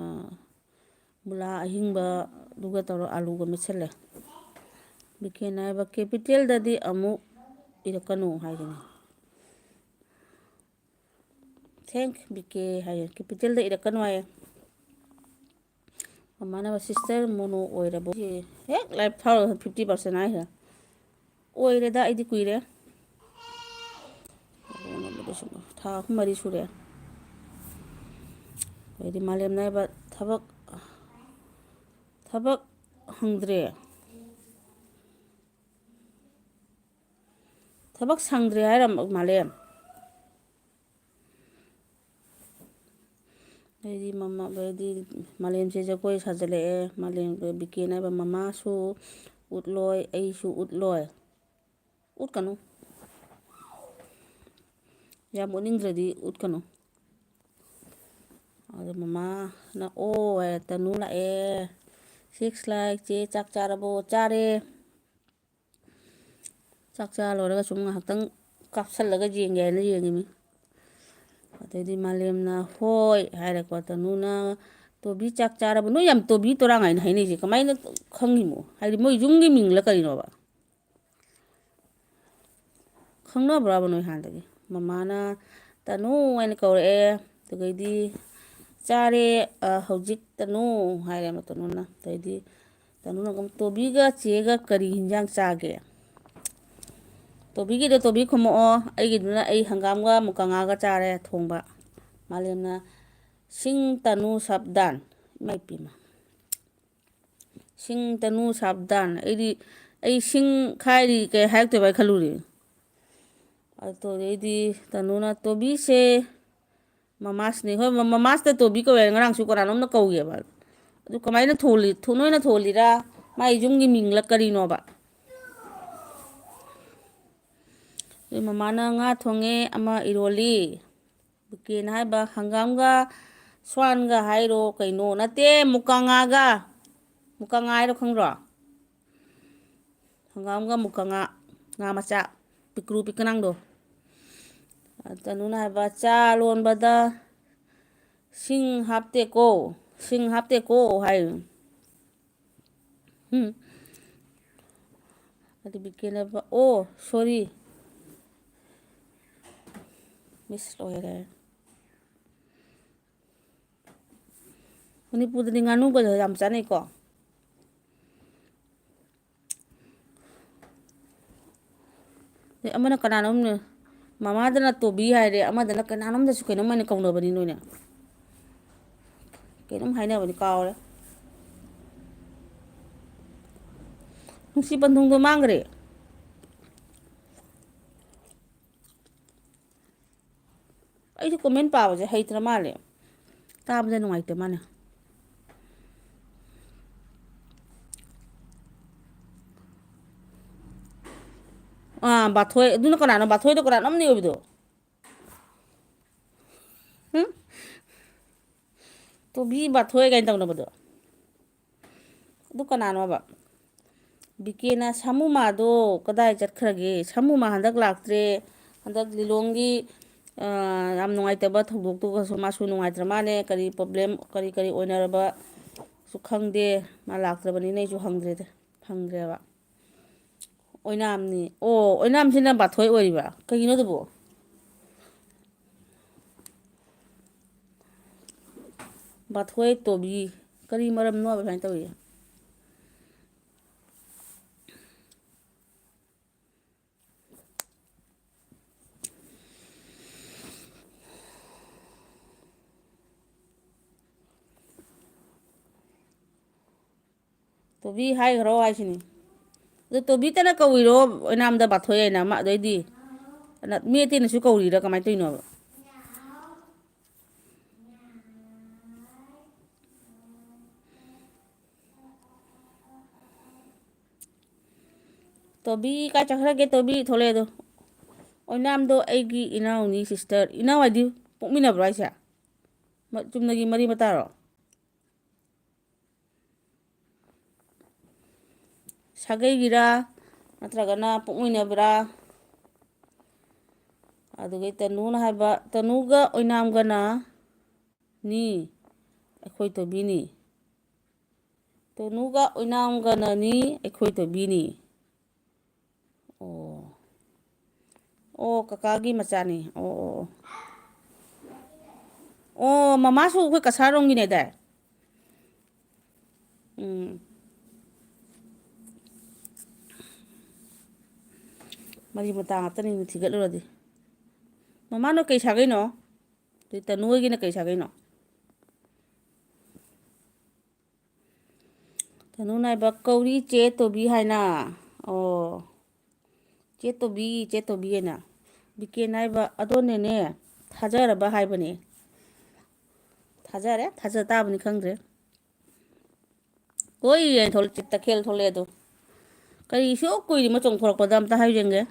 ꯃꯨꯂꯥ ꯑꯍꯤꯡꯕꯗꯨꯒ ꯇꯧꯔ ꯑꯂꯨꯒ ꯃꯦꯠꯁꯜꯂꯦ꯫ ꯕꯤꯀꯦꯅ ꯍꯥꯏꯕ, "capitalꯗꯗꯤ ꯑꯃꯨꯛ ꯏꯔꯛꯀꯅꯨ" ꯍꯥꯏꯒꯅꯤ꯫ Thank ꯕꯤꯀꯦ ꯍꯥꯏꯌꯦ, capitalꯗ ꯏꯔꯛꯀꯅꯨ ꯍꯥꯏꯌꯦ꯫ ꯃꯃꯥꯟꯅꯕ sister mono ꯑꯣꯏꯔꯕꯣ? ꯍꯦꯛ live ꯊꯥꯔꯒ fifty percent ꯍꯥꯏꯁꯦ꯫ ꯑꯣꯏꯔꯦꯗ, ꯑꯩꯗꯤ ꯀꯨꯏꯔꯦ꯫ ꯊꯥ ꯑꯍꯨꯝ ꯃꯔꯤ ꯁꯨꯔꯦ꯫ ꯑꯩꯗꯤ ꯃꯥꯂꯦꯝ ꯅꯥꯏꯕ ꯊꯕꯛ, ꯊꯕꯛ ꯍꯪꯗ꯭ꯔꯦ꯫ ꯊꯕꯛ ꯁꯪꯗ꯭ꯔꯦ ꯍꯥꯏꯔꯝ ꯃꯥꯂꯦꯝ꯫ ꯑꯩꯗꯤ ꯃꯃꯥ, ꯑꯩꯗꯤ ꯃꯥꯂꯦꯝꯁꯦ ꯖꯒꯣꯏ ꯁꯥꯖꯜꯂꯛꯑꯦ꯫ ꯃꯥꯂꯦꯝ, ꯕꯤꯀꯦꯅ ꯍꯥꯏꯕ ꯃꯃꯥꯁꯨ ꯎꯠꯂꯣꯏ, ꯑꯩꯁꯨ ꯎꯠꯂꯣꯏ꯫ ꯎꯠꯀꯅꯨ꯫ ꯌꯥꯝ ꯎꯠꯅꯤꯡꯗ꯭ꯔꯗꯤ ꯎꯠꯀꯅꯨ꯫ ꯑꯗꯣ ꯃꯃꯥꯅ, "ꯑꯣ" ꯍꯥꯏꯔꯦ, "ꯇꯅꯨ ꯂꯥꯛꯑꯦ꯫ Six like, ꯆꯦ ꯆꯥꯛ ꯆꯥꯔꯕꯣ?" "ꯆꯥꯔꯦ"꯫ ꯆꯥꯛ ꯆꯥ ꯂꯣꯏꯔꯒ ꯁꯨꯝ ꯉꯥꯏꯍꯥꯛꯇꯪ ꯀꯥꯞꯁꯜꯂꯒ ꯌꯦꯡꯒꯦ ꯍꯥꯏꯅ ꯌꯦꯡꯉꯤꯃꯤ꯫ ꯑꯗꯩꯗꯤ ꯃꯥꯂꯦꯝꯅ, "ꯍꯣꯏ" ꯍꯥꯏꯔꯦꯀꯣ꯫ ꯇꯅꯨꯅ, "ꯇꯣꯕꯤ ꯆꯥꯛ ꯆꯥꯔꯕ?" ꯅꯣꯏ ꯌꯥꯝ ꯇꯣꯕꯤ ꯇꯣꯔꯥꯡ ꯍꯥꯏꯅ ꯍꯥꯏꯅꯩꯁꯦ ꯀꯃꯥꯏꯅ ꯈꯪꯉꯤꯃꯣ? ꯍꯥꯏꯗꯤ ꯃꯣꯏ ꯌꯨꯝꯒꯤ ꯃꯤꯡꯂ ꯀꯔꯤꯅꯣꯕ? ꯈꯪꯅꯕ꯭ꯔꯕ ꯅꯣꯏ ꯍꯥꯟꯅꯗꯒꯤ? ꯃꯃꯥꯅ "ꯇꯅꯨ" ꯍꯥꯏꯅ ꯀꯧꯔꯛꯑꯦ꯫ ꯑꯗꯨꯒꯩꯗꯤ "ꯆꯥꯔꯦ, ꯑ, ꯍꯧꯖꯤꯛ ꯇꯅꯨ", ꯍꯥꯏꯔꯦ ꯇꯅꯨꯅ꯫ ꯑꯗꯩꯗꯤ ꯇꯅꯨꯅ ꯑꯃꯨꯛ, "ꯇꯣꯕꯤꯒ ꯆꯦꯒ ꯀꯔꯤ ꯍꯤꯟꯖꯥꯡ ꯆꯥꯒꯦ?" "ꯇꯣꯕꯤꯒꯤꯗꯣ ꯇꯣꯕꯤ ꯈꯨꯝꯃꯛꯑꯣ, ꯑꯩꯒꯤꯗꯨꯅ ꯑꯩ ꯍꯪꯒꯥꯝꯒ ꯃꯨꯀ ꯉꯥꯒ ꯆꯥꯔꯦ ꯊꯣꯡꯕ"꯫ ꯃꯥꯂꯦꯝꯅ, "ꯁꯤꯡ ꯇꯅꯨ ꯁꯥꯕꯗꯥꯟ"꯫ ꯏꯃꯥꯏ ꯄꯦꯝꯃ꯫ "ꯁꯤꯡ ꯇꯅꯨ ꯁꯥꯕꯗꯥꯟ"꯫ ꯑꯩꯗꯤ, ꯑꯩ ꯁꯤꯡ ꯈꯥꯏꯔꯤ ꯀꯩ ꯍꯥꯏꯔꯛꯇꯣꯏꯕ ꯍꯥꯏ ꯈꯜꯂꯨꯔꯦ꯫ ꯑꯗꯨꯗꯩꯗꯤ ꯇꯅꯨꯅ, "ꯇꯣꯕꯤꯁꯦ ꯃꯃꯥꯁꯅꯦ"꯫ ꯍꯣꯏ, ꯃ-, ꯃꯃꯥꯁꯤꯗ ꯇꯣꯕꯤ ꯀꯧꯋꯦ ꯍꯥꯏꯅ ꯉꯔꯥꯡꯁꯨ ꯀꯅꯥꯅꯣꯝꯅ ꯀꯧꯒꯦꯕ꯫ ꯑꯗꯨ ꯀꯃꯥꯏꯅ ꯊꯣꯜꯂꯤ-, ꯊꯣ-, ꯅꯣꯏꯅ ꯊꯣꯜꯂꯤꯔꯥ? ꯃꯥꯏ ꯌꯨꯝꯒꯤ ꯃꯤꯡꯂ ꯀꯔꯤꯅꯣꯕ? ꯑꯗꯩ ꯃꯃꯥꯅ ꯉꯥ ꯊꯣꯡꯉꯦ, ꯑꯃ ꯏꯔꯣꯜꯂꯤ꯫ ꯕꯤꯀꯦꯅ ꯍꯥꯏꯕ, "ꯍꯪꯒꯥꯝꯒ ꯁ꯭ꯋꯥꯟꯒ ꯍꯥꯏꯔꯣ ꯀꯩꯅꯣ?" "ꯅꯠꯇꯦ, ꯃꯨꯀꯥꯉꯥꯒ"꯫ ꯃꯨꯀꯥꯉꯥ ꯍꯥꯏꯔꯣ, ꯈꯪꯕ꯭ꯔꯣ? ꯍꯪꯒꯥꯝꯒ ꯃꯨꯀꯥꯉꯥ, ꯉꯥ ꯃꯆꯥ ꯄꯤꯛꯇ꯭ꯔꯨ ꯄꯤꯛꯀꯅꯥꯡꯗꯣ꯫ ꯇꯅꯨꯅ ꯍꯥꯏꯕ, "ꯆꯥ ꯂꯣꯟꯕꯗ ꯁꯤꯡ ꯍꯥꯞꯇꯦꯀꯣ, ꯁꯤꯡ ꯍꯥꯞꯇꯦꯀꯣ" ꯍꯥꯏ꯫ ꯎꯝ꯫ ꯑꯗꯨ ꯕꯤꯀꯦꯅ ꯍꯥꯏꯕ, "ꯑꯣ, sorry, miss ꯑꯣꯏꯔꯦ"꯫ ꯃꯅꯤꯄꯨꯔꯗꯗꯤ ꯉꯥꯅꯨꯒꯁꯦ ꯌꯥꯝ ꯆꯥꯅꯩꯀꯣ꯫ ꯑꯗꯩ ꯑꯃꯅ ꯀꯅꯥꯅꯣꯝꯅ, ꯃꯃꯥꯗꯅ ꯇꯣꯕꯤ ꯍꯥꯏꯔꯦ, ꯑꯃꯗꯅ ꯀꯅꯥꯅꯣꯝꯗꯁꯨ ꯀꯩꯅꯣꯝ ꯍꯥꯏꯅ ꯀꯧꯅꯕꯅꯤ ꯅꯣꯏꯅ꯫ ꯀꯩꯅꯣꯝ ꯍꯥꯏꯅꯕꯅꯤ, ꯀꯥꯎꯔꯦ꯫ ꯅꯨꯡꯁꯤ ꯄꯟꯊꯨꯡꯗꯣ ꯃꯥꯡꯈ꯭ꯔꯦ꯫ ꯑꯩꯁꯨ comment ꯄꯥꯕꯁꯦ ꯍꯩꯇ꯭ꯔ ꯃꯥꯜꯂꯦ꯫ ꯇꯥꯕꯗ ꯅꯨꯡꯉꯥꯏꯇ ꯃꯥꯜꯂꯦ꯫ ꯑꯥ, ꯕꯥꯊꯣꯏ꯫ ꯑꯗꯨꯅ ꯀꯅꯥꯅꯣ? ꯕꯥꯊꯣꯏꯗꯣ ꯀꯅꯥꯅꯣꯝꯅꯦ ꯑꯣꯏꯕꯗꯣ꯫ ꯍꯨꯝ? ꯇꯣꯕꯤ ꯕꯥꯊꯣꯏ ꯀꯥꯏꯅ ꯇꯧꯅꯕꯗꯣ꯫ ꯑꯗꯨ ꯀꯅꯥꯅꯣꯕ? ꯕꯤꯀꯦꯅ, "ꯁꯥꯃꯨꯃꯥꯗꯣ ꯀꯗꯥꯏ ꯆꯠꯈ꯭ꯔꯒꯦ? ꯁꯥꯃꯨꯃꯥ ꯍꯟꯗꯛ ꯂꯥꯛꯇ꯭ꯔꯦ꯫ ꯍꯟꯗꯛ ꯂꯤꯂꯣꯡꯒꯤ, ꯑ, ꯌꯥꯝ ꯅꯨꯡꯉꯥꯏꯇꯕ ꯊꯧꯗꯣꯛꯇꯨꯒꯁꯨ ꯃꯥꯁꯨ ꯅꯨꯡꯉꯥꯏꯇ꯭ꯔ ꯃꯥꯜꯂꯦ꯫ ꯀꯔꯤ problem, ꯀꯔꯤ ꯀꯔꯤ ꯑꯣꯏꯅꯔꯕꯁꯨ ꯈꯪꯗꯦ꯫ ꯃꯥ ꯂꯥꯛꯇ꯭ꯔꯕꯅꯤꯅ ꯑꯩꯁꯨ ꯍꯪꯗ꯭ꯔꯦꯗ, ꯐꯪꯗ꯭ꯔꯦꯕ"꯫ ꯑꯣꯏꯅꯥꯝꯅꯤ꯫ ꯑꯣ, ꯑꯣꯏꯅꯥꯝꯁꯤꯅ ꯕꯥꯊꯣꯏ ꯑꯣꯏꯔꯤꯕ? ꯀꯩꯒꯤꯅꯣ ꯑꯗꯨꯕꯨ? ꯄꯥꯊꯣꯏ ꯇꯣꯕꯤ꯫ ꯀꯔꯤ ꯃꯔꯝꯅꯣ ꯍꯥꯏꯕ ꯁꯨꯃꯥꯏꯅ ꯇꯧꯔꯤ? ꯇꯣꯕꯤ ꯍꯥꯏꯈ꯭ꯔꯣ ꯍꯥꯏꯁꯤꯅꯤ꯫ ꯑꯗꯣ ꯇꯣꯕꯤꯇꯅ ꯀꯧꯏꯔꯣ? ꯑꯣꯏꯅꯥꯝꯗ ꯄꯥꯊꯣꯛꯑꯦ ꯍꯥꯏꯅ ꯑꯃ, ꯑꯗꯩꯗꯤ ꯑꯅ-, ꯃꯤ ꯑꯇꯩꯅꯁꯨ ꯀꯧꯔꯤꯔꯥ? ꯀꯃꯥꯏꯅ ꯇꯧꯔꯤꯅꯣꯕ? ꯇꯣꯕꯤ ꯀꯥꯏ ꯆꯠꯈ꯭ꯔꯒꯦ? ꯇꯣꯕꯤ ꯊꯣꯛꯂꯛꯑꯦ ꯑꯗꯣ꯫ ꯑꯣꯏꯅꯥꯝꯗꯣ ꯑꯩꯒꯤ ꯏꯅꯥꯎꯅꯤ, sister꯫ ꯏꯅꯥꯎ ꯍꯥꯏꯗꯤ ꯄꯣꯛꯃꯤꯟꯅꯕ꯭ꯔꯣ ꯍꯥꯏꯁꯦ? ꯃ-, ꯆꯨꯝꯅꯒꯤ ꯃꯔꯤ ꯃꯇꯥꯔꯣ? ꯁꯥꯒꯩꯒꯤꯔꯥ ꯅꯠꯇ꯭ꯔꯒꯅ ꯄꯣꯛꯃꯤꯟꯅꯕ꯭ꯔꯥ? ꯑꯗꯨꯒꯤ ꯇꯅꯨꯅ ꯍꯥꯏꯕ, "ꯇꯅꯨꯒ ꯑꯣꯏꯅꯥꯝꯒꯅ ꯅꯤ, ꯑꯩꯈꯣꯏ ꯇꯣꯕꯤꯅꯤ꯫ ꯇꯅꯨꯒ ꯑꯣꯏꯅꯥꯝꯒꯅꯅꯤ, ꯑꯩꯈꯣꯏ ꯇꯣꯕꯤꯅꯤ"꯫ ꯑꯣ꯫ ꯑꯣ, ꯀꯀꯥꯒꯤ ꯃꯆꯥꯅꯤ꯫ ꯑꯣ, ꯑꯣ, ꯑꯣ꯫ ꯑꯣ, ꯃꯃꯥꯁꯨ ꯑꯩꯈꯣꯏ ꯀꯁꯥꯔꯔꯣꯝꯒꯤꯅꯦꯗꯥꯏ? ꯎꯝ꯫ ꯃꯔꯤ ꯃꯇꯥ ꯉꯥꯛꯇꯅꯤꯅꯦ ꯊꯤꯒꯠꯂꯨꯔꯗꯤ꯫ ꯃꯃꯥꯅ ꯀꯩ ꯁꯥꯒꯩꯅꯣ? ꯑꯗꯩ ꯇꯅꯨ ꯍꯣꯏꯒꯤꯅ ꯀꯩ ꯁꯥꯒꯩꯅꯣ? ꯇꯅꯨ ꯅꯥꯏꯕ ꯀꯧꯔꯤ ꯆꯦ ꯇꯣꯕꯤ ꯍꯥꯏꯅ꯫ ꯑꯣ꯫ ꯆꯦ ꯇꯣꯕꯤ, ꯆꯦ ꯇꯣꯕꯤ ꯍꯥꯏꯅ꯫ ꯕꯤꯀꯦ ꯅꯥꯏꯕ, ꯑꯗꯣ ꯅꯦꯅꯦ, ꯊꯥꯖꯔꯕ ꯍꯥꯏꯕꯅꯦ꯫ ꯊꯥꯖꯔꯦ, ꯊꯥꯖ ꯇꯥꯕꯅꯤ ꯈꯪꯗ꯭ꯔꯦ꯫ ꯍꯣꯏ, ꯌꯦ, ꯊꯣꯛꯂꯛ-, ꯇꯈꯦꯜ ꯊꯣꯛꯂꯛꯑꯦ ꯑꯗꯣ꯫ ꯀꯔꯤ ꯁꯨꯛ ꯀꯨꯏꯔꯤ ꯃꯆꯣꯡ ꯊꯣꯛꯂꯛꯄꯗ ꯑꯝꯇ ꯍꯥꯏꯌꯨ ꯌꯦꯡꯒꯦ꯫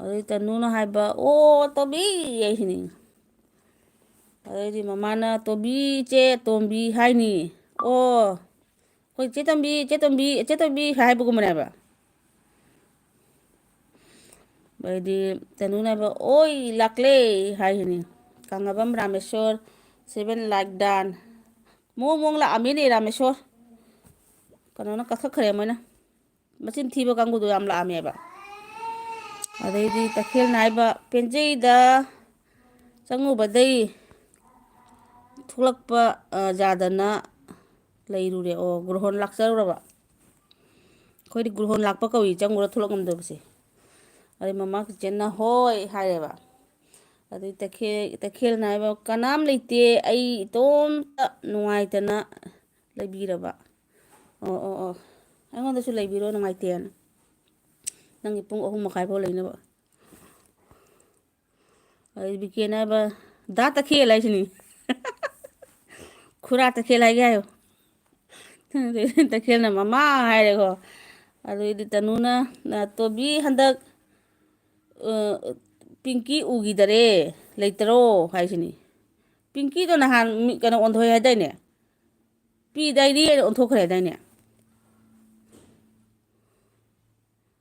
ꯑꯗꯩ ꯇꯅꯨꯅ ꯍꯥꯏꯕ, "ꯑꯣ, ꯇꯣꯝꯕꯤ" ꯍꯥꯏꯁꯤꯅꯤ꯫ ꯑꯗꯩꯗꯤ ꯃꯃꯥꯅ, "ꯇꯣꯝꯕꯤ, ꯏꯆꯦ ꯇꯣꯝꯕꯤ" ꯍꯥꯏꯅꯤ꯫ "ꯑꯣ, ꯑꯩꯈꯣꯏ ꯆꯦ ꯇꯣꯝꯕꯤ, ꯆꯦ ꯇꯣꯝꯕꯤ, ꯆꯦ ꯇꯣꯝꯕꯤ" ꯍꯥꯏꯕꯒꯨꯝꯕꯅꯦꯕ꯫ ꯑꯗꯩꯗꯤ ꯇꯅꯨꯅ ꯍꯥꯏꯕ, "ꯑꯣꯏ, ꯂꯥꯛꯂꯦ" ꯍꯥꯏꯁꯤꯅꯤ꯫ ꯀꯪꯂꯥꯕꯝ ꯔꯥꯃꯦꯁꯣꯔ, seven like done꯫ ꯃꯑꯣꯡ ꯃꯑꯣꯡ ꯂꯥꯛꯑꯝꯃꯤꯅꯦ ꯔꯥꯃꯦꯁꯣꯔ꯫ ꯀꯩꯅꯣꯅ ꯀꯛꯊꯠꯈ꯭ꯔꯦ ꯃꯣꯏꯅ꯫ ꯃꯆꯤꯟ ꯊꯤꯕ ꯀꯥꯡꯕꯨꯗꯣ ꯌꯥꯝ ꯂꯥꯛꯑꯝꯃꯦꯕ꯫ ꯑꯗꯩꯗꯤ ꯇꯈꯦꯜ ꯅꯥꯏꯕ ꯄꯦꯟꯖꯩꯗ ꯆꯪꯉꯨꯕꯗꯩ ꯊꯣꯛꯂꯛꯄ, ꯑ, ꯌꯥꯗꯅ ꯂꯩꯔꯨꯔꯦ꯫ ꯑꯣ, ꯒ꯭ꯔꯣꯍꯣꯟ ꯂꯥꯛꯆꯔꯨꯔꯕ꯫ ꯑꯩꯈꯣꯏꯗꯤ ꯒ꯭ꯔꯣꯍꯣꯟ ꯂꯥꯛꯄ ꯀꯧꯏ, ꯆꯪꯉꯨꯔ ꯊꯣꯛꯂꯛ ꯉꯝꯗꯕꯁꯦ꯫ ꯑꯗꯩ ꯃꯃꯥ ꯀꯤꯆꯦꯟꯅ "ꯍꯣꯏ" ꯍꯥꯏꯔꯦꯕ꯫ ꯑꯗꯩ ꯇꯈꯦꯜ-, ꯇꯈꯦꯜꯅ ꯍꯥꯏꯕ, "ꯀꯅꯥꯝ ꯂꯩꯇꯦ, ꯑꯩ ꯏꯇꯣꯝꯇ ꯅꯨꯡꯉꯥꯏꯇꯅ ꯂꯩꯕꯤꯔꯕ"꯫ "ꯑꯣ, ꯑꯣ, ꯑꯣ, ꯑꯩꯉꯣꯟꯗꯁꯨ ꯂꯩꯕꯤꯔꯣ, ꯅꯨꯡꯉꯥꯏꯇꯦꯅ꯫ ꯅꯪꯒꯤ ꯄꯨꯡ ꯑꯍꯨꯝ ꯃꯈꯥꯏ ꯐꯥꯎ ꯂꯩꯅꯕ"꯫ ꯑꯗꯩ ꯕꯤꯀꯦꯅ ꯍꯥꯏꯕ, "ꯗꯥ ꯇꯈꯦꯜ" ꯍꯥꯏꯁꯤꯅꯤ꯫ "ꯈꯨꯔꯥ ꯇꯈꯦꯜ" ꯍꯥꯏꯒꯦ ꯍꯥꯏꯌꯣ꯫ ꯇꯈꯦꯜꯅ "ꯃꯃꯥ" ꯍꯥꯏꯔꯦꯀꯣ꯫ ꯑꯗꯩꯗꯤ ꯇꯅꯨꯅ, "ꯇꯣꯕꯤ ꯍꯟꯗꯛ, ꯑ, ꯄꯤꯡꯀꯤ ꯎꯈꯤꯗꯔꯦ, ꯂꯩꯇ꯭ꯔꯣ?" ꯍꯥꯏꯁꯤꯅꯤ꯫ ꯄꯤꯡꯀꯤꯗꯣ ꯅꯍꯥꯟ ꯃꯤ, ꯀꯩꯅꯣ ꯑꯣꯟꯊꯣꯛꯑꯦ ꯍꯥꯏꯗꯥꯏꯅꯦ? ꯄꯤ ꯗꯥꯏꯔꯤ ꯍꯥꯏꯅ ꯑꯣꯟꯊꯣꯛꯈ꯭ꯔꯦ ꯍꯥꯏꯗꯥꯏꯅꯦ?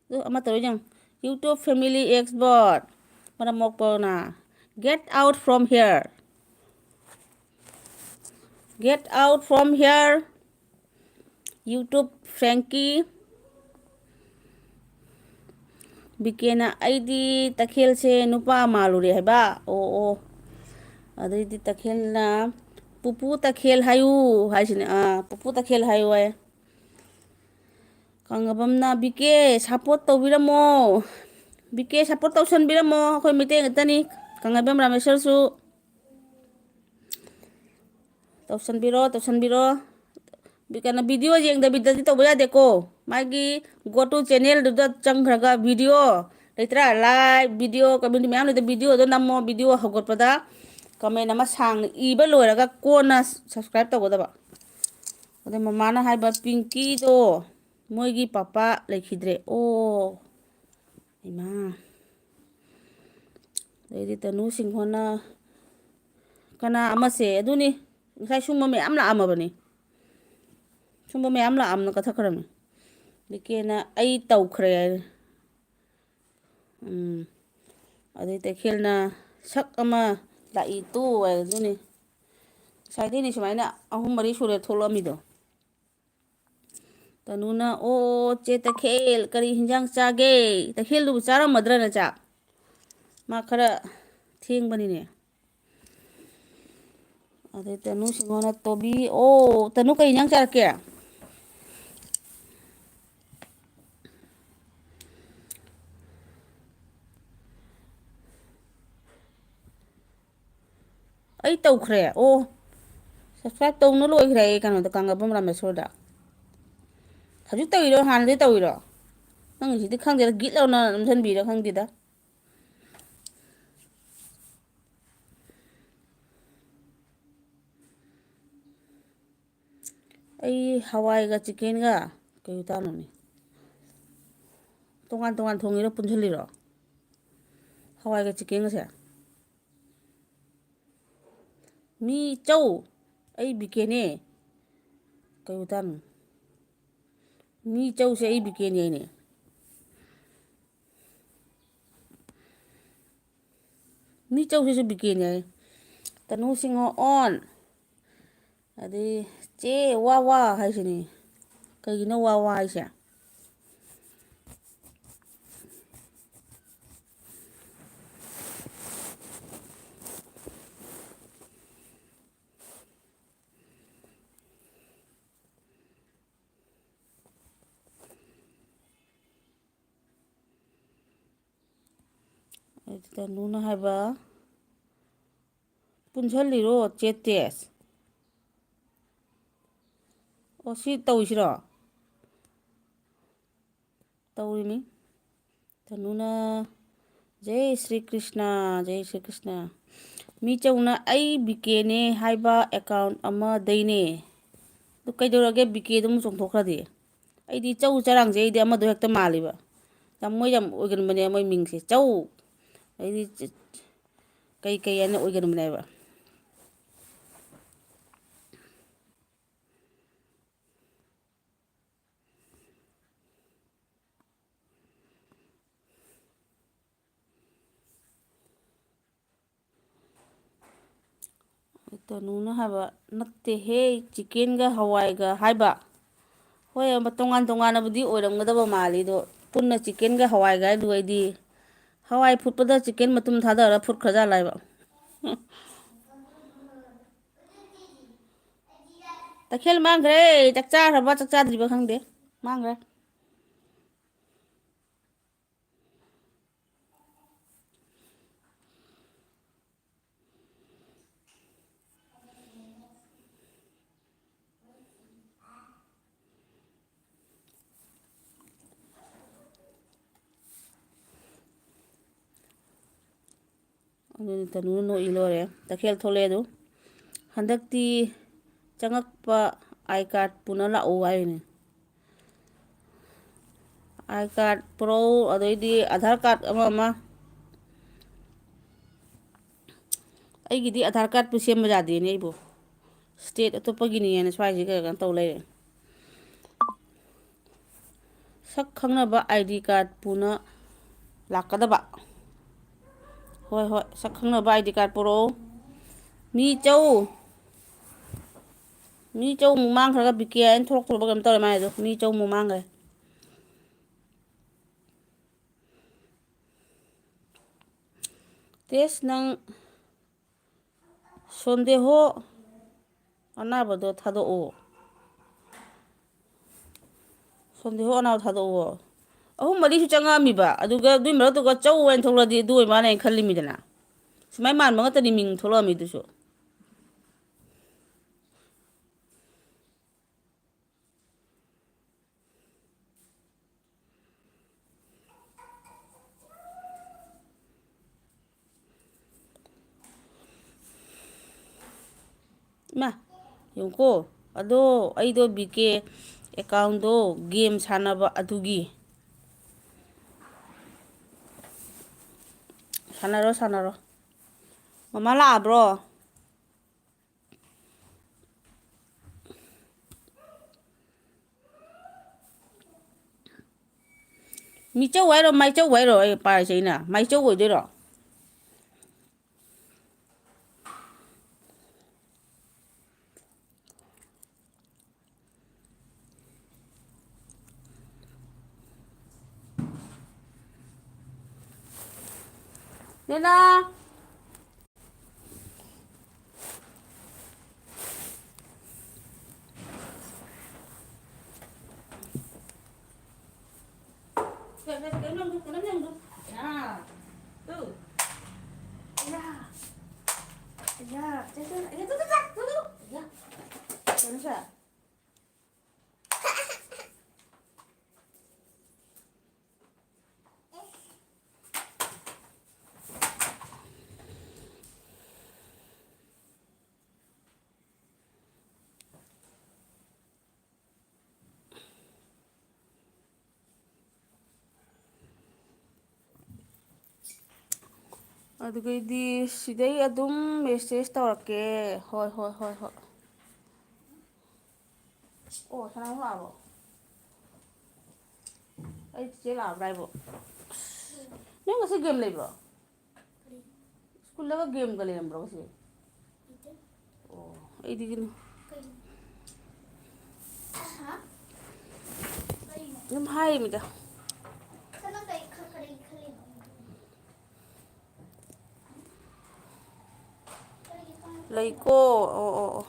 ꯑꯗꯨ ꯑꯃ ꯇꯧꯔꯤ ꯌꯦꯡꯉꯨ꯫ "YouTube family expert, ꯃꯔꯝ ꯃꯣꯛꯄꯅ, get out from here, get out from here, YouTube Frankie." ꯕꯤꯀꯦꯅ, "ꯑꯩꯗꯤ ꯇꯈꯦꯜꯁꯦ ꯅꯨꯄꯥ ꯃꯥꯜꯂꯨꯔꯦ" ꯍꯥꯏꯕ꯫ ꯑꯣ, ꯑꯣ꯫ ꯑꯗꯩꯗꯤ ꯇꯈꯦꯜꯅ, "ꯄꯨꯄꯨ ꯇꯈꯦꯜ ꯍꯥꯏꯌꯨ" ꯍꯥꯏꯁꯤꯅꯦ꯫ ꯑꯥ, "ꯄꯨꯄꯨ ꯇꯈꯦꯜ ꯍꯥꯏꯌꯨ" ꯍꯥꯏ꯫ ꯀꯪꯂꯥꯕꯝꯅ, "ꯕꯤꯀꯦ support ꯇꯧꯕꯤꯔꯝꯃꯣ, ꯕꯤꯀꯦ support ꯇꯧꯁꯟꯕꯤꯔꯝꯃꯣ, ꯑꯩꯈꯣꯏ ꯃꯩꯇꯩ ꯉꯥꯛꯇꯅꯤ"꯫ ꯀꯪꯂꯥꯕꯝ ꯔꯥꯃꯦꯁꯣꯔꯁꯨ ꯇꯧꯁꯟꯕꯤꯔꯣ, ꯇꯧꯁꯟꯕꯤꯔꯣ꯫ ꯕꯤ-, ꯀꯩꯅꯣ, video ꯌꯦꯡꯗꯕꯤꯗꯗꯤ ꯇꯧꯕ ꯌꯥꯗꯦꯀꯣ꯫ ꯃꯥꯒꯤ go to channelꯗꯨꯗ ꯆꯪꯈ꯭ꯔꯒ video ꯂꯩꯇ꯭ꯔꯥ? Live video, community ꯃꯌꯥꯝ ꯂꯩꯗ, videoꯗꯣ ꯅꯝꯃꯣ, video ꯍꯧꯒꯠꯄꯗ comment ꯑꯃ ꯁꯥꯡꯅ ꯏꯕ ꯂꯣꯏꯔꯒ ꯀꯣꯟꯅ subscribe ꯇꯧꯒꯗꯕ꯫ ꯑꯗꯩ ꯃꯃꯥꯅ ꯍꯥꯏꯕ, "ꯄꯤꯡꯀꯤꯗꯣ ꯃꯣꯏꯒꯤ ꯄꯄꯥ ꯂꯩꯈꯤꯗ꯭ꯔꯦ"꯫ ꯑꯣ, ꯏꯃꯥ꯫ ꯑꯗꯩꯗꯤ ꯇꯅꯨ ꯁꯤꯡꯍꯣꯅ, "ꯀꯅꯥ ꯑꯃꯁꯦ?" ꯑꯗꯨꯅꯤ, ꯉꯁꯥꯏ ꯁꯨꯝꯕ ꯃꯌꯥꯝ ꯂꯥꯛꯑꯝꯃꯕꯅꯤ꯫ ꯁꯨꯝꯕ ꯃꯌꯥꯝ ꯂꯥꯛꯑꯝꯅ ꯀꯛꯊꯠꯈ꯭ꯔꯕꯅꯤ꯫ ꯕꯤꯀꯦꯅ, "ꯑꯩ ꯇꯧꯈ꯭ꯔꯦ" ꯍꯥꯏꯔꯦ꯫ ꯎꯝ꯫ ꯑꯗꯩ ꯇꯈꯦꯜꯅ, "ꯁꯛ ꯑꯃ ꯂꯥꯛꯏ ꯇꯨ" ꯍꯥꯏꯔꯦ꯫ ꯑꯗꯨꯅꯤ꯫ ꯉꯁꯥꯏꯗꯩꯅꯦ ꯁꯨꯃꯥꯏꯅ ꯑꯍꯨꯝ ꯃꯔꯤ ꯁꯨꯔꯦ ꯊꯣꯛꯂꯛꯑꯝꯃꯤꯗꯣ꯫ ꯇꯅꯨꯅ, "ꯑꯣ, ꯆꯦ ꯇꯈꯦꯜ, ꯀꯔꯤ ꯍꯤꯟꯖꯥꯡ ꯆꯥꯒꯦ?" ꯇꯈꯦꯜꯗꯨꯕꯨ ꯆꯥꯔꯝꯃꯗ꯭ꯔꯅꯦ ꯆꯥꯛ? ꯃꯥ ꯈꯔ ꯊꯦꯡꯕꯅꯤꯅꯦ꯫ ꯑꯗꯩ ꯇꯅꯨ ꯁꯤꯡꯍꯣꯅ ꯇꯣꯕꯤ꯫ ꯑꯣ, ꯇꯅꯨ, ꯀꯩ ꯏꯟꯖꯥꯡ ꯆꯥꯔꯛꯀꯦ? ꯑꯩ ꯇꯧꯈ꯭ꯔꯦ꯫ ꯑꯣ, subscribe ꯇꯧꯅ ꯂꯣꯏꯈ꯭ꯔꯦ ꯑꯩ ꯀꯩꯅꯣꯗ, ꯀꯪꯂꯥꯄꯝ ꯔꯥꯃꯦꯁꯣꯔꯗ꯫ ꯍꯧꯖꯤꯛ ꯇꯧꯔꯤꯔꯣ, ꯍꯥꯟꯅꯗꯤ ꯇꯧꯔꯤꯔꯣ? ꯅꯪꯒꯤꯁꯤꯗꯤ ꯈꯪꯗꯦꯗ, ꯒꯤꯠ ꯂꯥꯎꯅ ꯅꯝꯁꯤꯟꯕꯤꯔ ꯈꯪꯗꯦꯗ꯫ ꯑꯩ ꯍꯋꯥꯏꯒ ꯆꯤꯛꯀꯦꯟꯒ ꯀꯩ ꯎꯇꯥꯅꯣꯅꯦ? ꯇꯣꯉꯥꯟ ꯇꯣꯉꯥꯟ ꯊꯣꯡꯉꯤꯔꯣ, ꯄꯨꯟꯁꯤꯜꯂꯤꯔꯣ? ꯍꯋꯥꯏꯒ ꯆꯤꯛꯀꯦꯟꯒꯁꯦ꯫ ꯃꯤ ꯆꯧ, ꯑꯩ ꯕꯤꯀꯦꯅꯦ꯫ ꯀꯩ ꯎꯇꯥꯅꯣ? ꯃꯤ ꯆꯧꯁꯦ ꯑꯩ ꯕꯤꯀꯦꯅꯦ ꯍꯥꯏꯅꯦ꯫ ꯃꯤ ꯆꯧꯁꯤꯁꯨ ꯕꯤꯀꯦꯅꯦ ꯍꯥꯏ꯫ ꯇꯅꯨ ꯁꯤꯡꯍ ꯑꯣꯟ꯫ ꯑꯗꯩ ꯆꯦ ꯋꯥ ꯋꯥ ꯍꯥꯏꯁꯤꯅꯤ꯫ ꯀꯩꯒꯤꯅꯣ ꯋꯥ ꯋꯥ ꯍꯥꯏꯁꯦ? ꯑꯗꯨꯗ ꯅꯨꯅ ꯍꯥꯏꯕ, ꯄꯨꯟꯁꯤꯜꯂꯤꯔꯣ ꯆꯦ ꯇꯦꯁ? ꯑꯣ, ꯁꯤ ꯇꯧꯁꯤꯔꯣ? ꯇꯧꯔꯤꯃꯤ꯫ ꯇꯅꯨꯅ, "ꯖꯩ ꯁ꯭ꯔꯤ ꯀ꯭ꯔꯤꯁꯅ, ꯖꯩ ꯁ꯭ꯔꯤ ꯀ꯭ꯔꯤꯁꯅ"꯫ ꯃꯤ ꯆꯧꯅ, "ꯑꯩ ꯕꯤꯀꯦꯅꯦ ꯍꯥꯏꯕ ꯑꯦꯀꯥꯎꯟ ꯑꯃꯗꯩꯅꯦ"꯫ ꯑꯗꯨ ꯀꯩꯗꯧꯔꯒꯦ, ꯕꯤꯀꯦꯗꯨ ꯑꯃꯨꯛ ꯆꯣꯡꯊꯣꯛꯈ꯭ꯔꯗꯤ? ꯑꯩꯗꯤ ꯆꯧ ꯆꯔꯥꯡꯁꯦ ꯑꯩꯗꯤ ꯑꯃꯗꯣ ꯍꯦꯛꯇ ꯃꯥꯜꯂꯤꯕ꯫ ꯌꯥꯝ, ꯃꯣꯏ ꯌꯥꯝ ꯑꯣꯏꯒꯟꯕꯅꯦ ꯃꯣꯏ ꯃꯤꯡꯁꯦ꯫ ꯆꯧ, ꯑꯩꯗꯤ ꯆ-, ꯀꯩ ꯀꯩ ꯍꯥꯏꯅ ꯑꯣꯏꯒꯟꯕꯅꯦꯕ꯫ ꯇꯅꯨꯅ ꯍꯥꯏꯕ, "ꯅꯠꯇꯦꯍꯦ, ꯆꯤꯀꯦꯟꯒ ꯍꯋꯥꯏꯒ" ꯍꯥꯏꯕ꯫ ꯍꯣꯏ, ꯑꯃ ꯇꯣꯉꯥꯟ ꯇꯣꯉꯥꯟꯅꯕꯨꯗꯤ ꯑꯣꯏꯔꯝꯒꯗꯕ ꯃꯥꯜꯂꯤ, ꯑꯗꯣ ꯄꯨꯟꯅ ꯆꯤꯀꯦꯟꯒ ꯍꯋꯥꯏꯒ ꯍꯥꯏꯗꯨ ꯑꯩꯗꯤ ꯍꯋꯥꯏ ꯐꯨꯠꯄꯗ ꯆꯤꯀꯦꯟ ꯃꯇꯨꯝ ꯊꯥꯗꯔ ꯐꯨꯠꯈ꯭ꯔꯖꯥꯠꯂ ꯍꯥꯏꯕ꯫ ꯇꯈꯦꯜ ꯃꯥꯡꯈ꯭ꯔꯦ꯫ ꯆꯥꯛ ꯆꯥꯈ꯭ꯔꯕ, ꯆꯥꯛ ꯆꯥꯗ꯭ꯔꯤꯕ ꯈꯪꯗꯦ꯫ ꯃꯥꯡꯈ꯭ꯔꯦ꯫ ꯑꯗꯨꯅꯤ, ꯇꯅꯨꯅ ꯅꯣꯛꯏ ꯂꯣꯏꯔꯦ꯫ ꯇꯈꯦꯜ ꯊꯣꯛꯂꯛꯑꯦ ꯑꯗꯨ꯫ ꯍꯟꯗꯛꯇꯤ ꯆꯪꯉꯛꯄ ꯑꯥꯏ ꯀꯥꯔꯗ ꯄꯨꯅ ꯂꯥꯛꯎ ꯍꯥꯏꯔꯤꯅꯦ꯫ ꯑꯥꯏ ꯀꯥꯔꯗ ꯄꯨꯔꯛꯎ, ꯑꯗꯩꯗꯤ ꯑꯙꯥꯔ ꯀꯥꯔꯗ ꯑꯃ ꯑꯃ꯫ ꯑꯩꯒꯤꯗꯤ ꯑꯙꯥꯔ ꯀꯥꯔꯗꯄꯨ ꯁꯦꯝꯕ ꯌꯥꯗꯦꯅꯦ ꯑꯩꯕꯨ꯫ ꯁ꯭ꯇꯦꯠ ꯑꯇꯣꯞꯄꯒꯤꯅꯦꯅ ꯁ꯭ꯋꯥꯏꯁꯤ ꯀꯩꯅꯣ ꯇꯧ ꯂꯩꯔꯦ꯫ ꯁꯛ ꯈꯪꯅꯕ ꯑꯥꯏ ꯗꯤ ꯀꯥꯔꯗ ꯄꯨꯅ ꯂꯥꯛꯀꯗꯕ꯫ ꯍꯣꯏ, ꯍꯣꯏ, ꯁꯛ ꯈꯪꯅꯕ ꯑꯥꯏ ꯗꯤ ꯀꯥꯔꯗ ꯄꯨꯔꯛꯎ꯫ ꯃꯤ ꯆꯧ, ꯃꯤ ꯆꯧ ꯑꯃꯨꯛ ꯃꯥꯡꯈ꯭ꯔꯒ ꯕꯤ ꯀꯦ ꯍꯥꯏꯅ ꯊꯣꯛꯂꯛꯇ꯭ꯔꯕ ꯀꯩꯅꯣꯝ ꯇꯧꯔꯦ ꯃꯥꯏꯗꯣ꯫ ꯃꯤ ꯆꯧ ꯑꯃꯨꯛ ꯃꯥꯡꯈ꯭ꯔꯦ꯫ ꯇꯦꯁ, ꯅꯪ ꯁꯣꯟꯗꯦꯍꯣ ꯑꯅꯥꯕꯗꯣ ꯊꯥꯗꯣꯛꯑꯣ꯫ ꯁꯣꯟꯗꯦꯍꯣ ꯑꯅꯥꯕ ꯊꯥꯗꯣꯛꯑꯣ꯫ ꯑꯍꯨꯝ ꯃꯔꯤꯁꯨ ꯆꯪꯉꯛꯑꯝꯃꯤꯕ, ꯑꯗꯨꯒ ꯑꯗꯨꯏ ꯃꯔꯛꯇꯨꯒ ꯆꯧ ꯑꯣꯏꯅ ꯊꯣꯛꯂꯛꯑꯗꯤ ꯑꯗꯨ ꯑꯣꯏ ꯃꯥꯜꯂꯦ ꯍꯥꯏꯅ ꯈꯜꯂꯤꯃꯤꯗꯅ꯫ ꯁꯨꯃꯥꯏ ꯃꯥꯟꯕ ꯉꯥꯛꯇꯅꯤ ꯃꯤꯡ ꯊꯣꯛꯂꯛꯑꯝꯃꯤꯗꯨꯁꯨ꯫ ꯏꯃꯥ, ꯌꯦꯡꯉꯨꯀꯣ꯫ ꯑꯗꯣ ꯑꯩꯗꯣ ꯕꯤ ꯀꯦ ꯑꯦꯀꯥꯎꯟꯗꯣ ꯒꯦꯝ ꯁꯥꯟꯅꯕ ꯑꯗꯨꯒꯤ꯫ ꯁꯥꯟꯅꯔꯣ, ꯁꯥꯟꯅꯔꯣ꯫ ꯃꯃꯥ ꯂꯥꯛꯑꯕ꯭ꯔꯣ? ꯃꯤꯆꯧ ꯍꯥꯏꯔꯣ, ꯃꯥꯏꯆꯧ ꯍꯥꯏꯔꯣ? ꯑꯩ ꯄꯥꯔꯤꯁꯦ ꯑꯩꯅ꯫ ꯃꯥꯏꯆꯧ ꯑꯣꯏꯗꯣꯏꯔꯣ? ꯅꯦꯅꯥ! ꯑꯗꯨꯒꯩꯗꯤ ꯁꯤꯗꯩ ꯑꯗꯨꯝ ꯃꯦꯁꯦꯖ ꯇꯧꯔꯛꯀꯦ꯫ ꯍꯣꯏ, ꯍꯣꯏ, ꯍꯣꯏ, ꯍꯣꯏ꯫ ꯑꯣ, ꯁꯅꯥꯃꯣ ꯂꯥꯛꯑꯕꯣ? ꯑꯩ ꯆꯤꯆꯦ ꯂꯥꯛꯑꯕ꯭ꯔꯥ ꯍꯥꯏꯕꯣ? ꯅꯪ ꯉꯁꯤ ꯒꯦꯝ ꯂꯩꯕ꯭ꯔꯣ? ꯁ꯭ꯀꯨꯜꯗꯒ ꯒꯦꯝꯒ ꯂꯩꯔꯝꯕ꯭ꯔꯣ ꯉꯁꯤ? ꯑꯣ, ꯑꯩꯗꯤ ꯀꯩꯅꯣ, ꯑꯗꯨꯝ ꯍꯥꯏꯔꯤꯃꯤꯗ꯫ ꯂꯩꯀꯣ꯫ ꯑꯣ, ꯑꯣ, ꯑꯣ꯫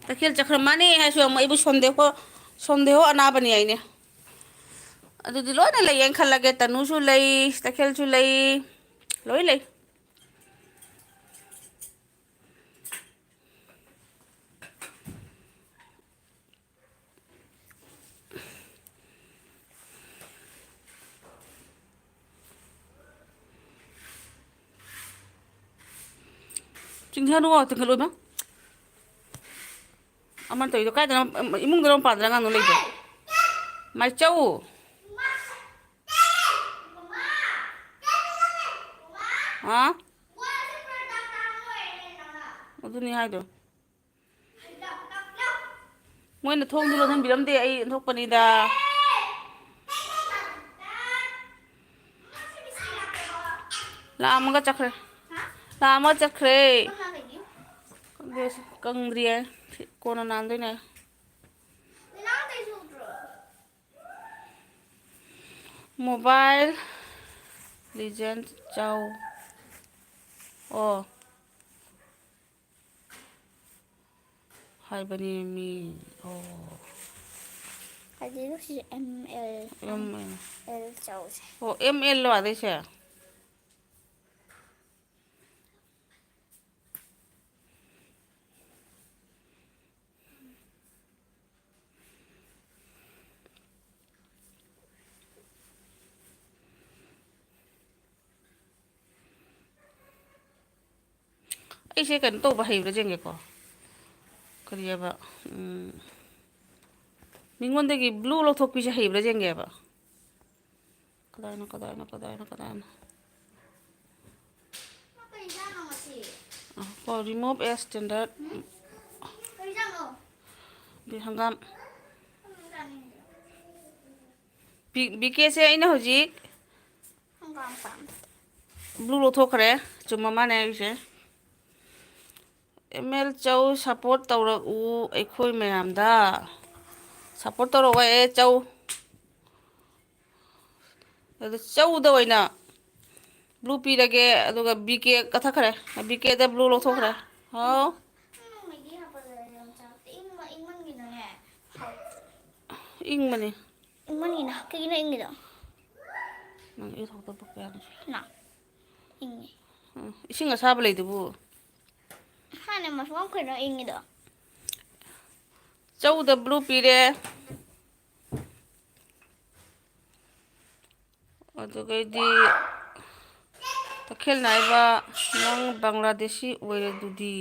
ꯇꯈꯦꯜ ꯆꯠꯈ꯭ꯔ ꯃꯥꯅꯦ ꯍꯥꯏꯁꯨ ꯑꯃꯨꯛ ꯑꯩꯕꯨ ꯁꯣꯟꯗꯦꯍꯣ, ꯁꯣꯟꯗꯦꯍꯣ ꯑꯅꯥꯕꯅꯤ ꯍꯥꯏꯅꯦ꯫ ꯑꯗꯨꯗꯤ ꯂꯣꯏꯅ ꯂꯩꯌꯦꯅ ꯈꯜꯂꯒꯦ꯫ ꯇꯅꯨꯁꯨ ꯂꯩ, ꯇꯈꯦꯜꯁꯨ ꯂꯩ, ꯂꯣꯏ ꯂꯩ꯫ ꯆꯤꯡꯁꯥ ꯅꯨꯡ ꯉꯥꯛꯇ ꯈꯜꯂꯣ ꯏꯃꯥ꯫ ꯑꯃꯅ ꯇꯧꯔꯤꯗꯣ ꯀꯥꯏꯗꯅꯣ? ꯏꯃꯨꯡꯗꯔꯣ ꯃꯄꯥꯟꯗꯔ ꯑꯉꯥꯡꯗꯣ ꯂꯩꯗꯣ? ꯃꯥꯏꯆꯧ! ꯍꯥ? ꯑꯗꯨꯅꯤ ꯍꯥꯏꯗꯣ꯫ ꯃꯣꯏꯅ ꯊꯣꯡꯗꯨ ꯂꯣꯟꯁꯤꯟꯕꯤꯔꯝꯗꯦ, ꯑꯩ ꯊꯣꯛꯄꯅꯤꯗ꯫ ꯂꯥꯛꯑꯝꯃꯒ ꯆꯠꯈ꯭ꯔꯦ꯫ ꯂꯥꯛꯑꯝꯃꯒ ꯆꯠꯈ꯭ꯔꯦ꯫ ꯈꯪꯗꯦ, ꯀꯪꯗ꯭ꯔꯤꯌꯦ꯫ ꯀꯣꯟꯅ ꯅꯥꯟꯗꯣꯏꯅꯦ꯫ Mobile Legend ꯆꯥꯎ꯫ ꯑꯣ꯫ ꯍꯥꯏꯕꯅꯦꯃꯤ꯫ ꯑꯣ꯫ ꯑꯗꯨꯗꯤ ꯁꯤꯁꯦ M L. M L. L ꯆꯧꯁꯦ꯫ ꯑꯣ, ꯑꯦꯝ ꯑꯦꯜ ꯂꯣ ꯑꯗꯩꯁꯦ? ꯑꯩꯁꯦ ꯀꯩꯅꯣ ꯇꯧꯕ ꯍꯩꯕ꯭ꯔꯥ ꯌꯦꯡꯒꯦꯀꯣ꯫ ꯀꯔꯤꯑꯕ? ꯎꯝ, ꯃꯤꯉꯣꯟꯗꯒꯤ ꯕ꯭ꯂꯨ ꯂꯧꯊꯣꯛꯄꯤꯁꯦ ꯍꯩꯕ꯭ꯔꯥ ꯌꯦꯡꯒꯦꯕ꯫ ꯀꯗꯥꯏꯅꯣ, ꯀꯗꯥꯏꯅꯣ, ꯀꯗꯥꯏꯅꯣ, ꯀꯗꯥꯏꯅꯣ? ꯀꯩ ꯏꯟꯖꯥꯡꯅꯣ ꯉꯁꯤ? ꯑ, ꯀꯣ, remove as standard꯫ ꯀꯩ ꯏꯟꯖꯥꯡꯅꯣ? ꯕꯤ-, ꯍꯪꯒꯥꯝ꯫ ꯍꯪꯒꯥꯝ ꯆꯥꯅꯤꯡꯗꯦ꯫ ꯕꯤ-, ꯕꯤ ꯀꯦꯁꯦ ꯑꯩꯅ ꯍꯧꯖꯤꯛ ꯍꯪꯒꯥꯝ ꯄꯥꯝꯃꯦ꯫ ꯕ꯭ꯂꯨ ꯂꯧꯊꯣꯛꯈ꯭ꯔꯦ꯫ ꯆꯨꯝꯃ ꯃꯥꯅꯦ ꯑꯩꯁꯦ꯫ ꯑꯦꯝ ꯑꯦꯜ ꯆꯧ support ꯇꯧꯔꯛꯎ ꯑꯩꯈꯣꯏ ꯃꯌꯥꯝꯗ꯫ Support ꯇꯧꯔꯛꯑꯣ ꯑꯦ ꯆꯧ꯫ ꯑꯗꯨ ꯆꯧꯗ ꯑꯣꯏꯅ ꯕ꯭ꯂꯨ ꯄꯤꯔꯒꯦ, ꯑꯗꯨꯒ ꯕꯤ ꯀꯦ ꯀꯛꯊꯠꯈ꯭ꯔꯦ꯫ ꯕꯤ ꯀꯦꯗ ꯕ꯭ꯂꯨ ꯂꯧꯊꯣꯛꯈ꯭ꯔꯦ꯫ ꯍꯥꯎ꯫ ꯅꯪ ꯃꯦꯒꯤ ꯍꯥꯞꯄꯗ ꯌꯥꯝ ꯆꯥꯎ-, ꯏꯪꯕ-, ꯏꯪꯃꯟꯒꯤꯗꯅꯦ꯫ ꯏꯪꯕꯅꯤ꯫ ꯏꯪꯃꯟꯒꯤꯅ꯫ ꯀꯩꯒꯤꯅꯣ ꯏꯪꯉꯤꯗꯣ? ꯅꯪ ꯏꯔꯨꯊꯣꯛꯇꯕ ꯀꯌꯥꯅꯤ ꯁꯨꯔꯦ? ꯅ꯫ ꯏꯪꯉꯤ꯫ ꯎꯝ, ꯏꯁꯤꯡ ꯑꯁꯥꯕ ꯂꯩꯗꯨꯕꯨ꯫ ꯍꯥꯟꯅ ꯃꯁꯨ ꯀꯩꯅꯣ ꯏꯪꯉꯤꯗꯣ? ꯆꯧꯗ ꯕ꯭ꯂꯨ ꯄꯤꯔꯦ꯫ ꯑꯗꯨꯒꯩꯗꯤ ꯇꯈꯦꯜ ꯅꯥꯏꯕ, ꯅꯪ ꯕꯪꯒ꯭ꯂꯥꯗꯦꯁꯤ ꯑꯣꯏꯔꯗꯨꯗꯤ꯫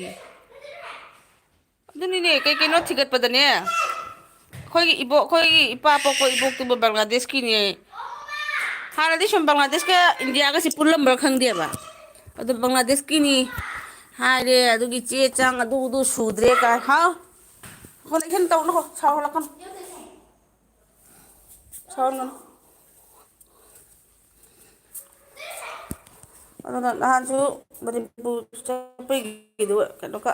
ꯑꯗꯨꯅꯤꯅꯦ, ꯀꯩ ꯀꯩꯅꯣ ꯊꯤꯒꯠꯄꯗꯅꯦ, ꯑꯩꯈꯣꯏꯒꯤ ꯏꯕꯣꯛ, ꯑꯩꯈꯣꯏꯒꯤ ꯏꯄꯥ ꯄꯣꯛꯄ ꯏꯕꯣꯛꯇꯨꯕꯨ ꯕꯪꯒ꯭ꯂꯥꯗꯦꯁꯀꯤꯅꯦ꯫ ꯍꯥꯟꯅꯗꯤ ꯁꯨꯝ ꯕꯪꯒ꯭ꯂꯥꯗꯦꯁꯀ ꯏꯟꯗꯤꯌꯥꯒꯁꯤ ꯄꯨꯜꯂꯝꯕ꯭ꯔꯥ ꯈꯪꯗꯦꯕ꯫ ꯑꯗꯨ ꯕꯪꯒ꯭ꯂꯥꯗꯦꯁꯀꯤꯅꯤ ꯍꯥꯏꯔꯦ, ꯑꯗꯨꯒꯤ ꯆꯦ ꯆꯥꯡ ꯑꯗꯨ ꯑꯗꯨ ꯁꯨꯗ꯭ꯔꯦ ꯀꯥꯏ꯫ ꯍꯥꯎ? ꯍꯣꯂꯦꯛꯁꯟ ꯇꯧꯅꯨꯀꯣ, ꯁꯥꯎꯍꯜꯂꯛꯀꯅꯨ꯫ ꯁꯥꯎꯍꯟꯒꯅꯨ꯫ ꯑꯗꯨꯅ ꯅꯍꯥꯟꯁꯨ ꯃꯅꯤꯄꯨꯔ ꯆꯠꯄꯒꯤꯗꯨ ꯀꯩꯅꯣꯒ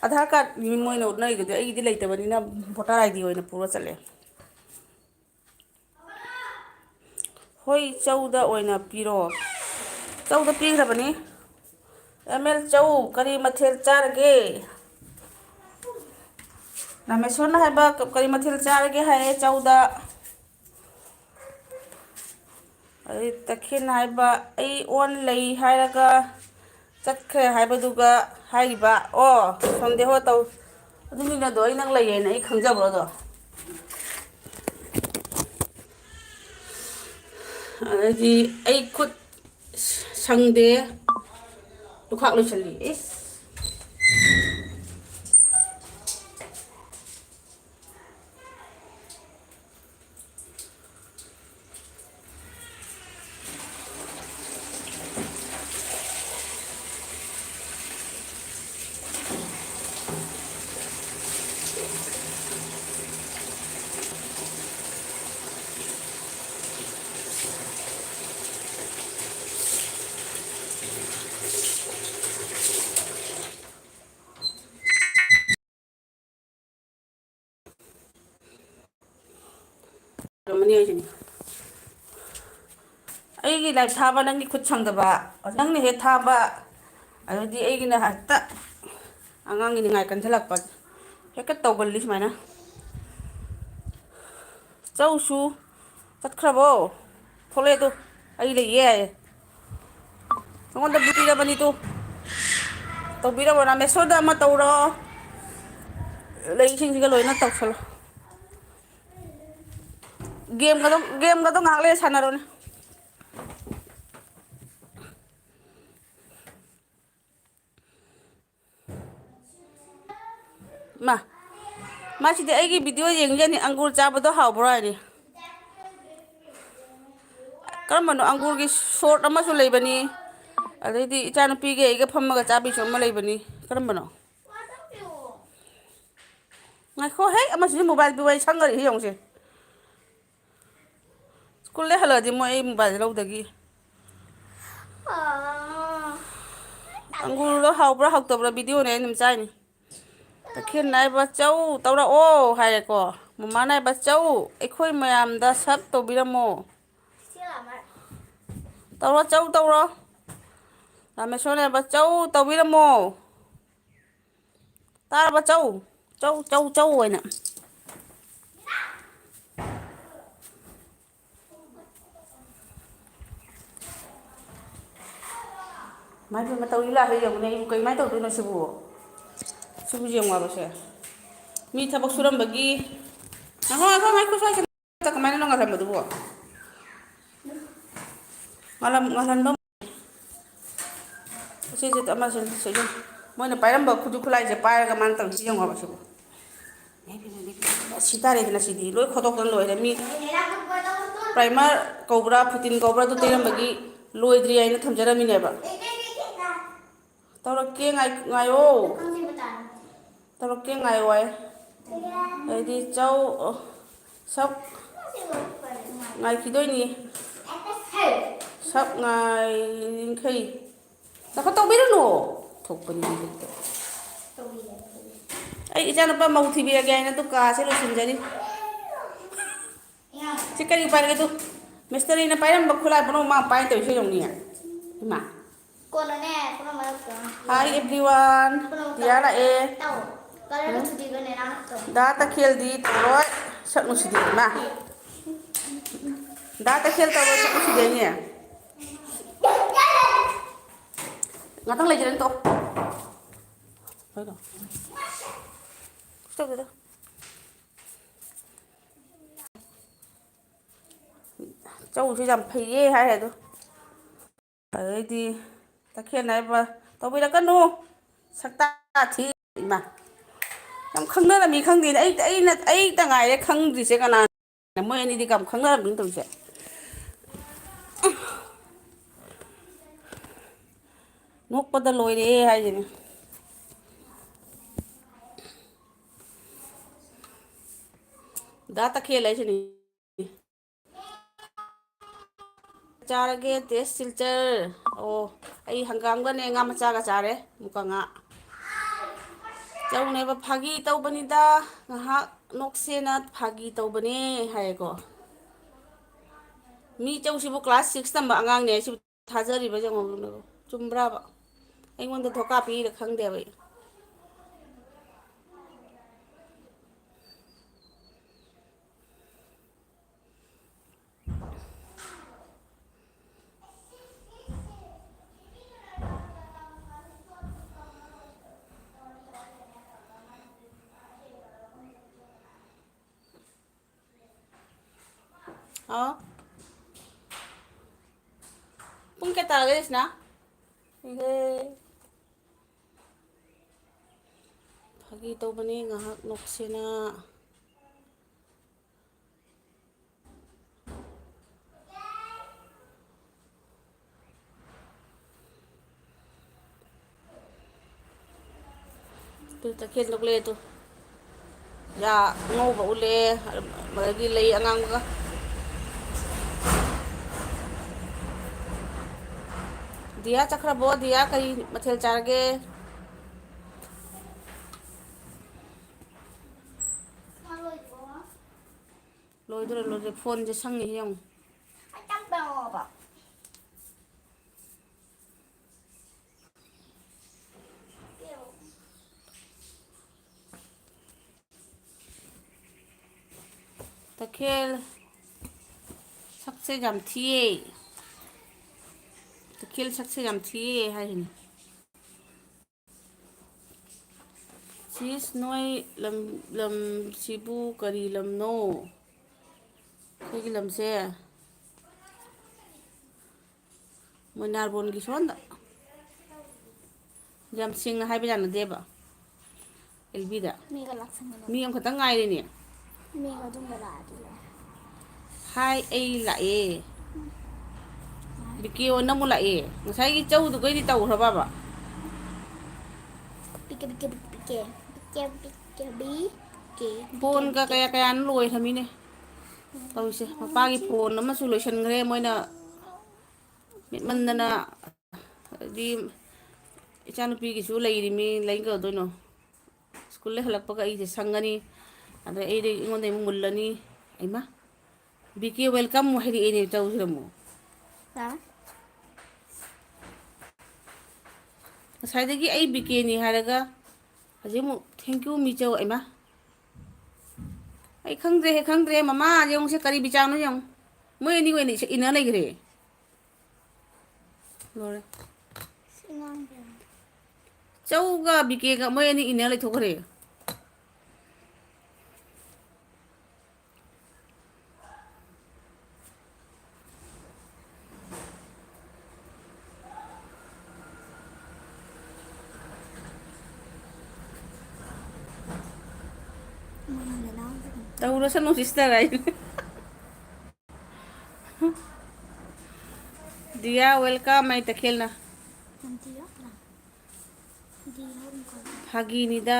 ꯑꯙꯥꯔ ꯀꯥꯔꯗ ꯃꯣꯏꯅ ꯎꯠꯅꯔꯤꯗꯨꯗꯤ ꯑꯩꯒꯤꯗꯤ ꯂꯩꯇꯕꯅꯤꯅ ꯚꯣꯇꯔ ꯑꯥꯏ ꯗꯤ ꯑꯣꯏꯅ ꯄꯨꯔ ꯆꯠꯂꯦ꯫ ꯍꯣꯏ, ꯆꯧꯗ ꯑꯣꯏꯅ ꯄꯤꯔꯣ꯫ ꯆꯧꯗ ꯄꯤꯈ꯭ꯔꯕꯅꯤ꯫ ꯑꯦꯝ ꯑꯦꯜ ꯆꯧ, ꯀꯔꯤ ꯃꯊꯦꯜ ꯆꯥꯔꯒꯦ? ꯔꯥꯃꯦꯁꯣꯔꯅ ꯍꯥꯏꯕ ꯀ-, ꯀꯔꯤ ꯃꯊꯦꯜ ꯆꯥꯔꯒꯦ ꯍꯥꯏꯌꯦ ꯆꯧꯗ꯫ ꯑꯗꯩ ꯇꯈꯦꯟꯅ ꯍꯥꯏꯕ, "ꯑꯩ ꯑꯣꯟ ꯂꯩ ꯍꯥꯏꯔꯒ ꯆꯠꯈ꯭ꯔꯦ ꯍꯥꯏꯕꯗꯨꯒ" ꯍꯥꯏꯔꯤꯕ꯫ ꯑꯣ, ꯁꯟꯗꯦꯍꯣ ꯇꯧ-, ꯑꯗꯨꯅꯤꯅꯗꯣ, ꯑꯩ ꯅꯪ ꯂꯩꯌꯦꯅ ꯑꯩ ꯈꯪꯖꯕ꯭ꯔꯣ ꯑꯗꯣ? ꯑꯗꯩꯗꯤ ꯑꯩ ꯈꯨꯠ ꯁꯪꯗꯦ, ꯂꯨꯈꯥꯛ ꯂꯣꯏꯁꯜꯂꯤ꯫ ꯏꯁ꯫ ꯑꯩꯒꯤ ꯂꯥꯏꯞ ꯊꯥꯕ, ꯅꯪꯒꯤ ꯈꯨꯠ ꯁꯪꯗꯕ, ꯅꯪꯅ ꯍꯦꯛ ꯊꯥꯕ, ꯑꯗꯨꯗꯤ ꯑꯩꯒꯤꯅ ꯍꯦꯛꯇ ꯑꯉꯥꯡꯒꯤ ꯅꯤꯡꯉꯥꯏ ꯀꯟꯁꯤꯜꯂꯛꯄ, ꯍꯦꯛꯇ ꯇꯧꯒꯜꯂꯤ ꯁꯨꯃꯥꯏꯅ꯫ ꯆꯧꯁꯨ ꯆꯠꯈ꯭ꯔꯕꯣ? ꯊꯣꯛꯂꯛꯑꯦ ꯇꯨ, ꯑꯩ ꯂꯩꯌꯦ ꯍꯥꯏꯌꯦ꯫ ꯅꯉꯣꯟꯗ ꯄꯤꯔꯕꯅꯤ ꯇꯨ꯫ ꯇꯧꯕꯤꯔꯕꯣ? ꯔꯥꯃꯦꯁꯣꯔꯗ ꯑꯃ ꯇꯧꯔꯣ꯫ ꯂꯩꯁꯤꯡꯁꯤꯒ ꯂꯣꯏꯅ ꯇꯧꯁꯜꯂꯣ꯫ ꯒꯦꯝꯒꯗꯣ, ꯒꯦꯝꯒꯗꯣ ꯉꯥꯏꯍꯥꯛ ꯂꯩꯔ ꯁꯥꯟꯅꯔꯣꯅꯦ꯫ ꯃꯥ, ꯃꯥꯁꯤꯗꯤ ꯑꯩꯒꯤ ꯚꯤꯗꯤꯑꯣ ꯌꯦꯡꯖꯅꯤ, ꯑꯪꯒꯨꯔ ꯆꯥꯕꯗꯣ ꯍꯥꯎꯕ꯭ꯔꯣ ꯍꯥꯏꯅꯤ꯫ ꯀꯔꯝꯕꯅꯣ? ꯑꯪꯒꯨꯔꯒꯤ ꯁꯣꯔꯠ ꯑꯃꯁꯨ ꯂꯩꯕꯅꯤ, ꯑꯗꯩꯗꯤ ꯏꯆꯥꯅꯨꯄꯤꯒ ꯑꯩꯒ ꯐꯝꯃꯒ ꯆꯥꯕꯤꯁꯨ ꯑꯃ ꯂꯩꯕꯅꯤ꯫ ꯀꯔꯝꯕꯅꯣ? ꯉꯥꯏꯈꯣ ꯍꯦ, ꯑꯃꯁꯤꯁꯨ ꯃꯣꯕꯥꯏꯜ ꯄꯤꯕ ꯑꯩ ꯁꯪꯒꯔꯤ ꯌꯦꯡꯉꯨꯁꯦ꯫ ꯁ꯭ꯀꯨꯜꯗꯩ ꯍꯜꯂꯛꯑꯗꯤ ꯃꯣꯏ ꯑꯩ ꯃꯣꯕꯥꯏꯜꯁꯦ ꯂꯧꯗꯒꯤ꯫ ꯑꯪꯒꯨꯔꯗꯣ ꯍꯥꯎꯕ꯭ꯔꯥ ꯍꯥꯎꯇꯕ꯭ꯔꯥ ꯚꯤꯗꯤꯑꯣꯅꯦ ꯑꯩꯅ ꯑꯗꯨꯝ ꯆꯥꯏꯅꯤ꯫ ꯇꯈꯦꯜ ꯅꯥꯏꯕ ꯆꯧ ꯇꯧꯔꯛꯑꯣ ꯍꯥꯏꯔꯦꯀꯣ꯫ ꯃꯃꯥ ꯅꯥꯏꯕ ꯆꯧ ꯑꯩꯈꯣꯏ ꯃꯌꯥꯝꯗ ꯁꯔꯞ ꯇꯧꯕꯤꯔꯝꯃꯣ꯫ ꯇꯧꯔꯣ ꯆꯧ ꯇꯧꯔꯣ꯫ ꯔꯥꯃꯦꯁꯣꯔ ꯅꯥꯏꯕ ꯆꯧ ꯇꯧꯕꯤꯔꯝꯃꯣ꯫ ꯇꯥꯔꯕ ꯆꯧ? ꯆꯧ, ꯆꯧ, ꯆꯧ ꯑꯣꯏꯅ꯫ ꯃꯥꯏ ꯄꯦꯝꯃ, ꯇꯧꯔꯤ ꯂꯥꯛꯑꯦ ꯌꯦꯡꯉꯨꯅꯦ, ꯑꯩꯕꯨ ꯀꯩꯃꯥꯏꯅ ꯇꯧꯗꯣꯏꯅꯣ ꯁꯤꯕꯨ? ꯁꯤꯕꯨ ꯌꯦꯡꯉꯣ ꯍꯥꯏꯕꯁꯦ꯫ ꯃꯤ ꯊꯕꯛ ꯁꯨꯔꯝꯕꯒꯤ, ꯉꯥꯏꯈꯣ, ꯉꯥꯏꯈꯣ, ꯉꯥꯏꯈꯣ, ꯁ꯭ꯋꯥꯏꯁꯦ꯫ ꯀꯃꯥꯏꯅ ꯉꯥꯜꯍꯟꯕꯗꯨꯕꯣ? ꯉꯥꯜꯍꯟ-, ꯉꯥꯜꯍꯟꯕ꯫ ꯁꯤꯁꯦ ꯑꯃꯁꯨ ꯁꯤꯁꯨ ꯃꯣꯏꯅ ꯄꯥꯏꯔꯝꯕ ꯈꯨꯠꯁꯨ ꯈꯨꯠꯂꯥꯏꯁꯦ ꯄꯥꯏꯔꯒ ꯃꯥꯅ ꯇꯧꯔꯤꯁꯤ ꯌꯦꯡꯉꯣꯕ ꯁꯤꯕꯨ꯫ ꯁꯤ ꯇꯥꯔꯦꯗꯅ, ꯁꯤꯗꯤ ꯂꯣꯏ ꯈꯣꯠꯇꯣꯛꯇꯅ ꯂꯣꯏꯔꯦ꯫ ꯃꯤ ꯄ꯭ꯔꯥꯏꯃꯔ ꯀꯧꯕ꯭ꯔꯥ, ꯐꯨꯇꯤꯟ ꯀꯧꯕ꯭ꯔꯥ, ꯑꯗꯨ ꯇꯩꯔꯝꯕꯒꯤ ꯂꯣꯏꯗ꯭ꯔꯤ ꯍꯥꯏꯅ ꯊꯝꯖꯔꯝꯃꯤꯅꯦꯕ꯫ ꯇꯧꯔꯛꯀꯦ, ꯉꯥꯏ-, ꯉꯥꯏꯌꯣ꯫ ꯇꯧꯔꯛꯀꯦ, ꯉꯥꯏꯌꯣ ꯍꯥꯏ꯫ ꯑꯩꯗꯤ ꯆꯧ, ꯑ, ꯁꯛ ꯉꯥꯏꯈꯤꯗꯣꯏꯅꯤ꯫ ꯁꯛ ꯉꯥꯏ ꯌꯥꯡꯈꯩ꯫ ꯆꯈꯠ ꯇꯧꯕꯤꯔꯨꯅꯨ꯫ ꯊꯣꯛꯄꯅꯤ ꯍꯧꯖꯤꯛꯇ꯫ ꯑꯩ ꯏꯆꯥꯅꯨꯄꯥ ꯃꯧ ꯊꯤꯕꯤꯔꯒꯦ ꯍꯥꯏꯅ ꯗꯨꯀꯥꯁꯦ ꯂꯣꯏꯁꯤꯟꯖꯔꯤ꯫ ꯁꯤ ꯀꯔꯤ ꯄꯥꯏꯔꯒꯦ ꯑꯗꯨ? ꯃꯤꯁꯇꯔꯤꯅ ꯄꯥꯏꯔꯝꯕ ꯈꯨꯠꯂꯥꯏ ꯄꯨꯝꯅꯃꯛ ꯃꯥ ꯄꯥꯏꯅ ꯇꯧꯔꯤꯁꯦ ꯌꯦꯡꯉꯨꯅꯦ꯫ ꯏꯃꯥ꯫ ꯀꯣꯟꯅꯅꯦ, ꯄꯨꯝꯅꯃꯛ ꯇꯧꯔꯣ꯫ Hi everyone. ꯄꯨꯝꯅꯃꯛ ꯇꯤꯌꯥ ꯇꯧꯔꯣ꯫ ꯂꯥꯛꯑꯦ꯫ ꯇꯧ꯫ ꯀꯂꯔꯗꯣ ꯎꯝ꯫ ꯊꯨꯗꯦꯛꯑꯣꯅꯦ, ꯅꯪ ꯇꯧ꯫ ꯗꯥ ꯇꯈꯦꯜꯗꯤ ꯇꯧꯔꯣꯏ꯫ ꯁꯛ ꯅꯨꯡꯁꯤꯗꯦ ꯏꯃꯥ꯫ ꯗꯥ ꯇꯈꯦꯜ ꯇꯧꯔꯣꯏ, ꯁꯛ ꯅꯨꯡꯁꯤꯗꯦꯅꯦ꯫ ꯉꯥꯛꯇꯪ ꯂꯩꯖꯔꯅꯤ, ꯇꯣꯛꯑꯣ꯫ ꯀꯩꯅꯣ? ꯀꯩꯁꯨ ꯇꯧꯗꯦꯗ꯫ ꯆꯧꯁꯨ ꯌꯥꯝ ꯐꯩꯌꯦ ꯍꯥꯏ ꯑꯗꯣ꯫ ꯑꯗꯩꯗꯤ ꯇꯈꯦꯜ ꯍꯥꯏꯕ ꯇꯧꯕꯤꯔꯛꯀꯅꯨ꯫ ꯁꯛꯇꯥ ꯊꯤ ꯏꯃꯥ꯫ ꯌꯥꯝ ꯈꯪꯅꯔꯝꯃꯤ ꯈꯪꯗꯦꯅꯦ꯫ ꯑꯩ, ꯑꯩꯅ, ꯑꯩꯇ ꯉꯥꯏꯔꯦ ꯈꯪꯗ꯭ꯔꯤꯁꯦ ꯀꯅꯥꯅꯣ? ꯃꯣꯏ ꯑꯅꯤꯗꯤ ꯌꯥꯝ ꯈꯪꯅꯔꯝꯃꯤ ꯇꯧꯔꯤꯁꯦ꯫ ꯅꯣꯛꯄꯗ ꯂꯣꯏꯔꯦ ꯍꯥꯏꯁꯤꯅꯦ꯫ ꯗꯥ ꯇꯈꯦꯜ ꯍꯥꯏꯁꯤꯅꯤ꯫ ꯆꯥꯔꯒꯦ, ꯇꯦꯁ ꯁꯤꯜꯆꯔ꯫ ꯑꯣ, ꯑꯩ ꯍꯪꯒꯥꯝꯒꯅꯦ ꯉꯥ ꯃꯆꯥꯒ ꯆꯥꯔꯦ, ꯃꯨꯀ ꯉꯥ꯫ ꯆꯧꯅꯦꯕ, ꯐꯥꯒꯤ ꯇꯧꯕꯅꯤꯗ, ꯉꯥꯏꯍꯥꯛ ꯅꯣꯛꯁꯦꯅ ꯐꯥꯒꯤ ꯇꯧꯕꯅꯦ ꯍꯥꯏꯌꯦꯀꯣ꯫ ꯃꯤ ꯆꯧꯁꯤꯕꯨ class six ꯇꯝꯕ ꯑꯉꯥꯡꯅꯦ ꯍꯥꯏꯁꯤꯕꯨ ꯊꯥꯖꯔꯤꯕ ꯌꯦꯡꯉꯣ, ꯆꯨꯝꯕ꯭ꯔꯥꯕ? ꯑꯩꯉꯣꯟꯗ ꯙꯣꯀꯥ ꯄꯤꯔ ꯈꯪꯗꯦꯕ ꯑꯩ꯫ ꯑꯥ꯫ ꯄꯨꯡ ꯀꯌꯥ ꯇꯥꯔꯒꯦ, ꯁꯤꯅ? ꯏꯍꯦ꯫ ꯐꯥꯒꯤ ꯇꯧꯕꯅꯤ, ꯉꯥꯏꯍꯥꯛ ꯅꯣꯛꯁꯦꯅ꯫ ꯇꯨ, ꯇꯈꯦꯜ ꯊꯣꯛꯂꯛꯑꯦ ꯇꯨ꯫ ꯌꯥ ꯑꯉꯧꯕ ꯎꯠꯂꯛꯑꯦ, ꯑꯗꯒꯤ ꯂꯩ ꯑꯉꯥꯡꯕꯒ꯫ ꯗꯤꯌꯥ ꯆꯠꯈ꯭ꯔꯕꯣ? ꯗꯤꯌꯥ, ꯀꯔꯤ ꯃꯊꯦꯜ ꯆꯥꯔꯒꯦ? ꯂꯣꯏꯗꯣꯔꯦ, ꯂꯣꯏꯗꯣꯔꯦ꯫ ꯐꯣꯟꯁꯦ ꯁꯪꯉꯤꯁꯦ ꯌꯦꯡꯉꯨ꯫ ꯇꯈꯦꯜ ꯁꯛꯁꯦ ꯌꯥꯝ ꯊꯤꯌꯦ꯫ ꯇꯈꯦꯜ ꯁꯛꯁꯦ ꯌꯥꯝ ꯊꯤꯌꯦ ꯍꯥꯏꯁꯤꯅꯤ꯫ ꯁꯤꯁ, ꯅꯣꯏ ꯂꯝ, ꯂꯝꯁꯤꯕꯨ ꯀꯔꯤ ꯂꯝꯅꯣ? ꯑꯩꯈꯣꯏꯒꯤ ꯂꯝꯁꯦ ꯃꯣꯏꯅꯥꯔꯕꯣꯟꯒꯤ ꯁꯣꯟꯗ꯫ ꯌꯥꯝ ꯁꯦꯡꯅ ꯍꯥꯏꯕ ꯌꯥꯅꯗꯦꯕ꯫ ꯑꯦꯜꯕꯤꯗ꯫ ꯃꯤꯒ ꯂꯥꯛꯁꯟꯒꯅꯨ꯫ ꯃꯤ ꯑꯃꯈꯛꯇꯪ ꯉꯥꯏꯔꯦꯅꯦ꯫ ꯃꯤꯒ ꯑꯗꯨꯝꯕ ꯂꯥꯛꯑꯗꯤ ꯂꯣꯏꯔꯦ꯫ ꯍꯥꯏ, ꯑꯩ ꯂꯥꯛꯑꯦ꯫ ꯕꯤꯀꯦ ꯑꯣ ꯅꯪꯕꯨ ꯂꯥꯛꯑꯦ꯫ ꯉꯁꯥꯏꯒꯤ ꯆꯧꯗꯨꯒꯩꯗꯤ ꯇꯧꯈ꯭ꯔꯕꯕ? ꯄꯤꯛꯀꯦ, ꯄꯤꯛꯀꯦ, ꯄꯤꯛꯀꯦ, ꯄꯤꯛꯀꯦ, ꯄꯤꯛꯀꯦ, ꯕꯤ, ꯀꯦ, ꯄꯤꯛꯀꯦ, ꯐꯣꯟꯒ ꯄꯤꯛꯀꯦ꯫ ꯀꯌꯥ ꯀꯌꯥꯅꯣ ꯂꯣꯏꯈ꯭ꯔꯃꯤꯅꯦ꯫ ꯇꯧꯔꯤꯁꯦ꯫ ꯃꯄꯥꯒꯤ ꯐꯣꯟ ꯑꯃꯁꯨ ꯂꯣꯏꯁꯤꯟꯈ꯭ꯔꯦ ꯃꯣꯏꯅ꯫ ꯃꯤꯠꯃꯟꯗꯅ ꯍꯥꯏꯗꯤ ꯏꯆꯥꯅꯨꯄꯤꯒꯤꯁꯨ ꯂꯩꯔꯤꯃꯤ, ꯂꯩꯒꯗꯣꯏꯅꯣ? ꯁ꯭ꯀꯨꯜ ꯂꯩ ꯍꯜꯂꯛꯄꯒ ꯑꯩꯁꯦ ꯁꯪꯉꯅꯤ, ꯑꯗꯩ ꯑꯩꯗꯤ ꯑꯩꯉꯣꯟꯗ ꯑꯃꯨꯛ ꯃꯨꯜꯂꯅꯤ꯫ ꯑꯩꯃ, ꯕꯤ ꯀꯦ welcome ꯍꯥꯏꯔꯛꯑꯦꯅꯦ, ꯆꯧꯁꯤꯗ ꯑꯃꯨꯛ꯫ ꯍꯥ? ꯉꯁꯥꯏꯗꯒꯤ ꯑꯩ ꯕꯤ ꯀꯦꯅꯤ ꯍꯥꯏꯔꯒ ꯍꯧꯖꯤꯛ ꯑꯃꯨꯛ thank you ꯃꯤꯆꯧ꯫ ꯑꯩꯃ, ꯑꯩ ꯈꯪꯗ꯭ꯔꯦꯍꯦ, ꯈꯪꯗ꯭ꯔꯦ꯫ ꯃꯃꯥ ꯌꯦꯡꯉꯨꯁꯦ, ꯀꯔꯤ ꯕꯤꯆꯥꯡꯅꯣ ꯌꯦꯡꯉꯨ꯫ ꯃꯣꯏ ꯑꯅꯤ ꯑꯣꯏꯅ ꯏꯁ-, ꯏꯟꯅ ꯂꯩꯈ꯭ꯔꯦ꯫ ꯂꯣꯏꯔꯦ꯫ ꯁꯤ ꯑꯉꯥꯡꯁꯦ꯫ ꯆꯧꯒ ꯕꯤꯀꯦꯒ ꯃꯣꯏ ꯑꯅꯤ ꯏꯟꯅ ꯂꯩꯊꯣꯛꯈ꯭ꯔꯦ꯫ ꯇꯧꯔꯁꯅꯨ sister ꯍꯥꯏ꯫ Diya, welcome, ꯑꯩ ꯇꯈꯦꯜꯅ꯫ ꯐꯥꯒꯤꯅꯤꯗ,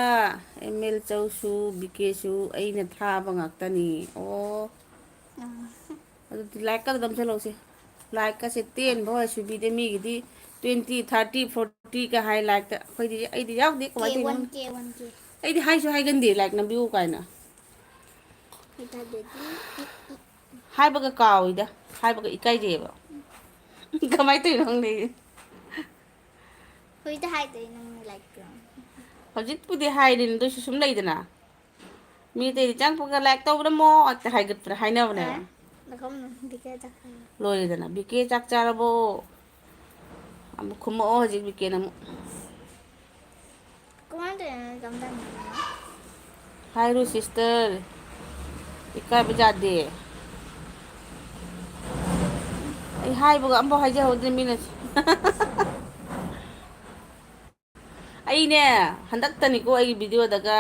ꯑꯦꯝ ꯑꯦꯜ ꯆꯧꯁꯨ, ꯕꯤ ꯀꯦꯁꯨ ꯑꯩꯅ ꯊꯥꯕ ꯉꯥꯛꯇꯅꯤ꯫ ꯑꯣ꯫ ꯑꯗꯨꯗꯤ like ꯀꯗ ꯅꯝꯁꯤꯜꯂꯧꯁꯦ꯫ Like ꯀꯁꯦ ten ꯐꯥꯎ ꯁꯨꯕꯤꯗꯦ ꯃꯤꯒꯤꯗꯤ꯫ Twenty, thirty, forty ꯀ ꯍꯥꯏ like ꯇ꯫ ꯑꯩꯈꯣꯏꯗꯤ, ꯑꯩꯗꯤ ꯌꯥꯎꯗꯦ꯫ ꯀꯃꯥꯏꯅ ꯀꯦ ꯇꯧꯔꯤꯅꯣ ꯋꯥꯟ, ꯈꯪꯗꯦ꯫ ꯀꯦ ꯋꯥꯟ, ꯀꯦ꯫ ꯑꯩꯗꯤ ꯍꯥꯏꯁꯨ ꯍꯥꯏꯒꯟꯗꯦ like ꯅꯝꯕꯤꯌꯨ ꯀꯥꯏꯅ꯫ ꯍꯩꯇꯗꯗꯤ꯫ ꯍꯥꯏꯕꯒ ꯀꯥꯎꯏꯗ꯫ ꯍꯥꯏꯕꯒ ꯏꯀꯥꯏꯖꯩꯌꯦꯕ꯫ ꯀꯃꯥꯏꯅ ꯇꯧꯔꯤꯅꯣ ꯈꯪꯗꯦ꯫ ꯍꯧꯖꯤꯛꯇ ꯍꯥꯏꯗꯣꯏ ꯅꯪ like ꯇꯣ꯫ ꯍꯧꯖꯤꯛꯄꯨꯗꯤ ꯍꯥꯏꯔꯤꯅꯤ ꯑꯗꯨꯏꯁꯨ ꯁꯨꯝ ꯂꯩꯗꯅ꯫ ꯃꯤ ꯑꯇꯩꯗꯤ ꯆꯪꯉꯛꯄꯒ like ꯇꯧꯕ꯭ꯔꯥ ꯃꯣ ꯍꯦꯛꯇ ꯍꯥꯏꯒꯠꯄ꯭ꯔꯥ ꯍꯥꯏꯅꯕꯅꯦꯕ꯫ ꯑꯦ, ꯅꯈꯣꯝ ꯕꯤꯀꯦ ꯆꯠꯈ꯭ꯔꯦ꯫ ꯂꯣꯏꯔꯦꯗꯅ, "ꯕꯤꯀꯦ ꯆꯥꯛ ꯆꯥꯔꯕꯣ?" ꯑꯃꯨꯛ ꯈꯨꯝꯃꯛꯑꯣ ꯍꯧꯖꯤꯛ ꯕꯤꯀꯦꯅ ꯑꯃꯨꯛ꯫ ꯀꯃꯥꯏꯅ ꯇꯧꯔꯤꯅꯣ ꯅꯣꯏ ꯀꯝ ꯇꯝꯃꯤꯅꯣ? ꯍꯥꯏꯔꯨ sister, ꯏꯀꯥꯏꯕ ꯌꯥꯗꯦ꯫ ꯑꯩ ꯍꯥꯏꯕꯒ ꯑꯝꯐꯥꯎ ꯍꯥꯏꯖꯍꯧꯗ꯭ꯔꯦ ꯃꯤꯅ꯫ ꯑꯩꯅꯦ, ꯍꯟꯗꯛꯇꯅꯤꯀꯣ ꯑꯩꯒꯤ video ꯗꯒ,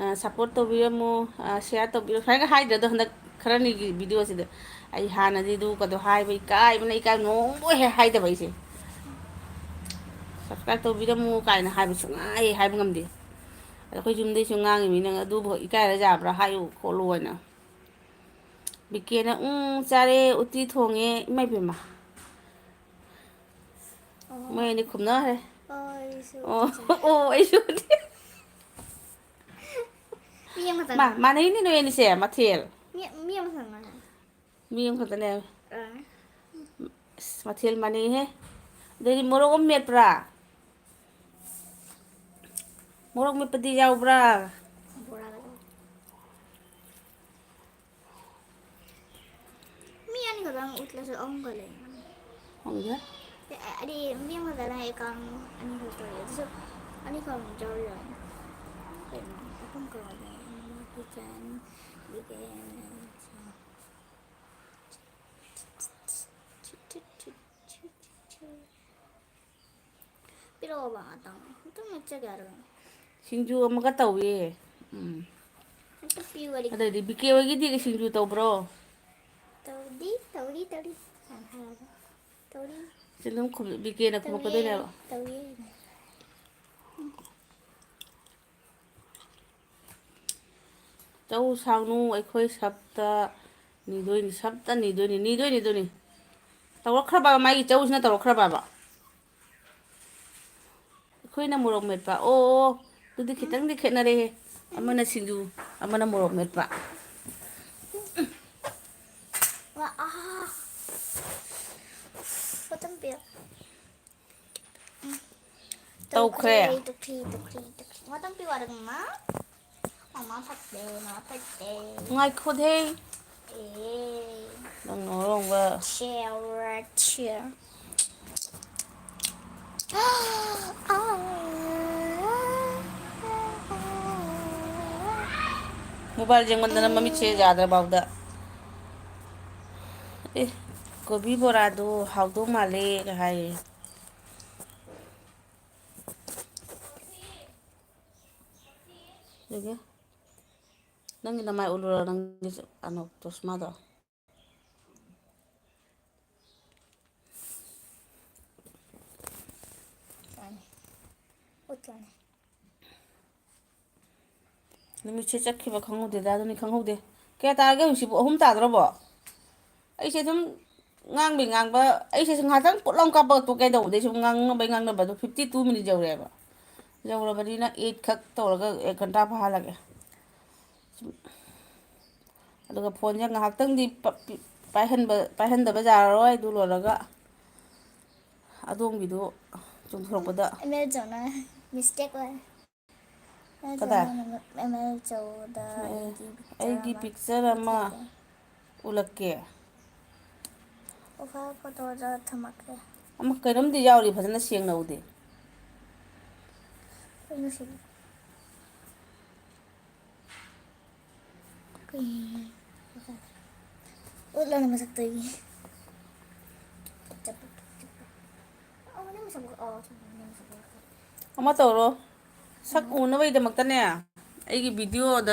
ꯑ, support ꯇꯧꯕꯤꯔꯝꯃꯨ, ꯑ, share ꯇꯧꯕꯤꯔꯝꯃꯨ ꯁꯨꯃꯥꯏꯅꯒ ꯍꯥꯏꯗ꯭ꯔꯦ꯫ ꯑꯗꯣ ꯍꯟꯗꯛ ꯈꯔꯅꯤꯒꯤ video ꯁꯤꯗ ꯑꯩ ꯍꯥꯟꯅꯗꯤ ꯑꯗꯨꯒꯗꯣ ꯍꯥꯏꯕ ꯏꯀꯥꯏꯕꯅ ꯏꯀꯥꯏꯕ ꯅꯣꯡꯕꯨ ꯍꯦꯛ ꯍꯥꯏꯗꯕ ꯑꯩꯁꯦ꯫ Subscribe ꯇꯧꯕꯤꯔꯝꯃꯨ ꯀꯥꯏꯅ ꯍꯥꯏꯕ ꯁꯨꯡꯍꯥꯏ ꯍꯦꯛ ꯍꯥꯏꯕ ꯉꯝꯗꯦ꯫ ꯑꯗꯣ ꯑꯩꯈꯣꯏ ꯌꯨꯝꯗꯩꯁꯨ ꯉꯥꯡꯉꯤꯃꯤ, "ꯅꯪ ꯑꯗꯨꯕꯨ ꯏꯀꯥꯏꯔ ꯌꯥꯕ꯭ꯔꯥ? ꯍꯥꯏꯌꯨ ꯈꯣꯠꯂꯨ" ꯍꯥꯏꯅ꯫ ꯕꯤꯀꯦꯅ, "ꯎꯝ, ꯆꯥꯔꯦ, ꯎꯇꯤ ꯊꯣꯡꯉꯦ"꯫ ꯏꯃꯥ ꯏꯕꯦꯝꯃ꯫ ꯑꯣ꯫ ꯃꯣꯏ ꯑꯅꯤ ꯈꯨꯝꯅꯈ꯭ꯔꯦ꯫ ꯑꯣ, ꯑꯩꯁꯨ ꯑꯣ, ꯎꯇꯤ ꯆꯥꯏ꯫ ꯑꯣ, ꯑꯩꯁꯨ ꯎꯇꯤ꯫ ꯃꯤ ꯑꯃꯈꯛꯇꯪ ꯃꯥ-, ꯉꯥꯏꯔꯦ꯫ ꯃꯥꯟꯅꯩꯅꯦ ꯅꯣꯏ ꯑꯅꯤꯁꯦ, ꯃꯊꯦꯜ꯫ ꯃꯤ, ꯃꯤ ꯑꯃꯈꯛꯇꯪ ꯉꯥꯏꯔꯦ꯫ ꯃꯤ ꯑꯃꯈꯛꯇꯅꯦ꯫ ꯑꯥ꯫ ꯑꯁ, ꯃꯊꯦꯜ ꯃꯥꯟꯅꯩꯍꯦ꯫ ꯑꯗꯩꯗꯤ ꯃꯣꯔꯣꯛ ꯑꯃ ꯃꯦꯠꯄ꯭ꯔꯥ? ꯃꯣꯔꯣꯛ ꯃꯦꯠꯄꯗꯤ ꯌꯥꯎꯕ꯭ꯔꯥ? ꯕꯣꯔꯥꯒ ꯇꯧ꯫ ꯃꯤ ꯑꯅꯤꯈꯛꯇꯪ ꯎꯠꯂꯁꯨ ꯑꯍꯨꯝꯒ ꯂꯩ꯫ ꯈꯪꯗꯦ꯫ ꯑꯦ, ꯑꯦ, ꯑꯗꯤ ꯃꯤ ꯑꯃꯈꯛꯇꯅ account ꯑꯅꯤꯈꯛ ꯇꯧꯋꯦ꯫ ꯑꯗꯨꯁꯨ ꯑꯅꯤꯈꯛ ꯑꯃꯨꯛ ꯌꯥꯎꯔꯤꯔꯣ? ꯀꯩꯅꯣ? ꯑꯍꯨꯝ ꯀꯃꯥꯏꯅ ꯇꯧꯋꯤ? ꯀꯤꯆꯟ, ꯋꯤꯛ ꯑꯦꯟ, ꯄꯤꯔꯛꯑꯣꯕ ꯉꯥꯛꯇꯪ꯫ ꯑꯗꯨꯝ ꯃꯦꯠꯆꯒꯦ ꯍꯥꯏꯔꯣ? ꯁꯤꯡꯖꯨ ꯑꯃꯒ ꯇꯧꯏ꯫ ꯎꯝ꯫ ꯄꯤꯌꯨ ꯋꯥꯔꯤ꯫ ꯑꯗꯩꯗꯤ ꯕꯤ ꯀꯦ ꯍꯣꯏꯒꯤꯗꯤ ꯁꯤꯡꯖꯨ ꯇꯧꯕ꯭ꯔꯣ? ꯇꯧꯗꯤ, ꯇꯧꯔꯤ, ꯇꯧꯔꯤ꯫ ꯍꯥꯟꯅ ꯍꯥꯏꯔꯒ꯫ ꯇꯧꯔꯤ꯫ ꯁꯤ ꯑꯗꯨꯝ ꯈꯨꯝ-, ꯕꯤ ꯀꯦꯅ ꯇꯧꯔꯤ, ꯈꯨꯝꯃꯛꯀꯗꯣꯏꯅꯦꯕ꯫ ꯇꯧꯔꯤ꯫ ꯆꯧ ꯁꯥꯎꯅꯨ, ꯑꯩꯈꯣꯏ ꯁꯞꯇ ꯅꯤꯗꯣꯏꯅꯤ, ꯁꯞꯇ ꯅꯤꯗꯣꯏꯅꯤ, ꯅꯤꯗꯣꯏ, ꯅꯤꯗꯣꯏꯅꯤ꯫ ꯇꯧꯔꯛꯈ꯭ꯔꯕ? ꯃꯥꯒꯤ ꯆꯧꯁꯤꯅ ꯇꯧꯔꯛꯈ꯭ꯔꯕꯕ? ꯑꯩꯈꯣꯏꯅ ꯃꯣꯔꯣꯛ ꯃꯦꯠꯄ꯫ ꯑꯣ, ꯑꯣ, ꯑꯗꯨꯗꯤ ꯈꯤꯇꯪꯗꯤ ꯈꯦꯠꯅꯔꯦꯍꯦ꯫ ꯑꯃꯅ ꯁꯤꯡꯖꯨ, ꯑꯃꯅ ꯃꯣꯔꯣꯛ ꯃꯦꯠꯄ꯫ ꯋꯥ, ꯑꯥ꯫ ꯄꯣꯠꯇꯝ ꯄꯤꯌꯣ꯫ ꯎꯝ꯫ ꯇꯧꯈ꯭ꯔꯦ꯫ ꯇꯧꯈ꯭ꯔꯦ, ꯇꯧꯈ꯭ꯔꯦ, ꯇꯧꯈ꯭ꯔꯦ, ꯇꯧꯈ꯭ꯔꯦ꯫ ꯄꯣꯠꯇꯝ ꯄꯤꯌꯣ ꯍꯥꯏꯔꯒ, ꯃꯃꯥ꯫ ꯃꯃꯥ ꯐꯠꯇꯦ, ꯃꯃꯥ ꯐꯠꯇꯦ꯫ ꯉꯥꯏꯈꯣꯗꯦ꯫ ꯑꯦ꯫ ꯅꯪ ꯑꯔꯣꯡꯕ꯫ Chair, chair. ꯃꯣꯕꯥꯏꯜ ꯌꯦꯡꯃꯟꯗꯅ ꯃꯃꯤꯠꯁꯦ ꯌꯥꯗ꯭ꯔꯕꯥꯎꯗ꯫ ꯑꯦ, ꯀꯣꯕꯤ ꯕꯣꯔꯥꯗꯣ ꯍꯥꯎꯗꯧ ꯃꯥꯜꯂꯦꯒ ꯍꯥꯏꯌꯦ꯫ ꯑꯗꯒꯤ ꯅꯪꯒꯤ ꯅꯃꯥꯏ ꯎꯠꯂꯨꯔꯣ, ꯅꯪꯒꯤ ꯀꯩꯅꯣ, ꯆꯣꯁꯃꯥꯗꯣ꯫ ꯌꯥꯅꯤ꯫ ꯎꯠꯂꯅꯤ꯫ ꯅꯨꯃꯤꯠꯁꯦ ꯆꯠꯈꯤꯕ ꯈꯪꯍꯧꯗꯦꯗ, ꯑꯗꯨꯅꯤ ꯈꯪꯍꯧꯗꯦ꯫ ꯀꯌꯥ ꯇꯥꯔꯒꯦ ꯍꯧꯖꯤꯛꯁꯤꯕꯨ? ꯑꯍꯨꯝ ꯇꯥꯗ꯭ꯔꯕꯣ? ꯑꯩꯁꯦ ꯑꯗꯨꯝ ꯉꯥꯡꯕꯩ ꯉꯥꯡꯕ, ꯑꯩꯁꯦ ꯉꯥꯏꯍꯥꯛꯇꯪ ꯄꯨꯠ ꯂꯥꯎ ꯀꯥꯞꯄꯒ ꯇꯣꯛꯀꯦ ꯇꯧꯕꯗꯩ ꯁꯨꯝ ꯉꯥꯡꯅꯕꯩ ꯉꯥꯡꯅꯕ ꯑꯗꯨ fifty two minute ꯌꯧꯔꯦꯕ꯫ ꯌꯧꯔꯕꯅꯤꯅ eight ꯈꯛ ꯇꯧꯔꯒ ꯑꯦꯛ ꯘꯟꯇꯥ ꯐꯥꯍꯜꯂꯒꯦ꯫ ꯁꯨꯝ, ꯑꯗꯨꯒ ꯐꯣꯟꯁꯦ ꯉꯥꯏꯍꯥꯛꯇꯪꯗꯤ ꯄ-, ꯄꯤ-, ꯄꯥꯏꯍꯟꯕ, ꯄꯥꯏꯍꯟꯗꯕ ꯌꯥꯔꯔꯣꯏ꯫ ꯑꯗꯨ ꯂꯣꯏꯔꯒ ꯑꯗꯣꯝꯒꯤꯗꯨ ꯆꯣꯡꯊꯣꯔꯛꯄꯗ꯫ ꯑꯦꯝ ꯑꯦꯜ ꯆꯧꯅ mistake ꯑꯣꯏ꯫ ꯑꯦꯝ ꯑꯦꯜ ꯀꯗꯥꯏ? ꯆꯧꯅ, ꯑꯦꯝ ꯑꯦꯜ ꯆꯧꯗ ꯑꯦ, ꯑꯩꯒꯤ picture ꯑꯩꯒꯤ ꯑꯃ picture ꯑꯃ ꯎꯠꯂꯛꯀꯦ꯫ ꯎꯠꯂꯛꯀꯦ꯫ Profile photoꯗ ꯊꯝꯃꯛꯀꯦ꯫ ꯑꯃ ꯀꯩꯅꯣꯝꯗꯤ ꯌꯥꯎꯔꯤ, ꯐꯖꯅ ꯁꯦꯡꯅ ꯎꯗꯦ꯫ ꯀꯩꯅꯣ ꯁꯤꯕꯨ? ꯀꯩ-, ꯎꯠꯂꯅꯤ ꯃꯁꯛꯇꯒꯤ꯫ ꯑꯣ, ꯅꯪ ꯃꯁꯛ ꯎ-, ꯑꯣ, ꯆꯨꯝꯃꯤ, ꯅꯪ ꯃꯁꯛ ꯎ-, ꯑꯃ ꯇꯧꯔꯣ꯫ ꯁꯛ ꯎꯝ꯫ ꯎꯅꯕꯒꯤꯗꯃꯛꯇꯅꯦ, ꯑꯩꯒꯤ videoꯗ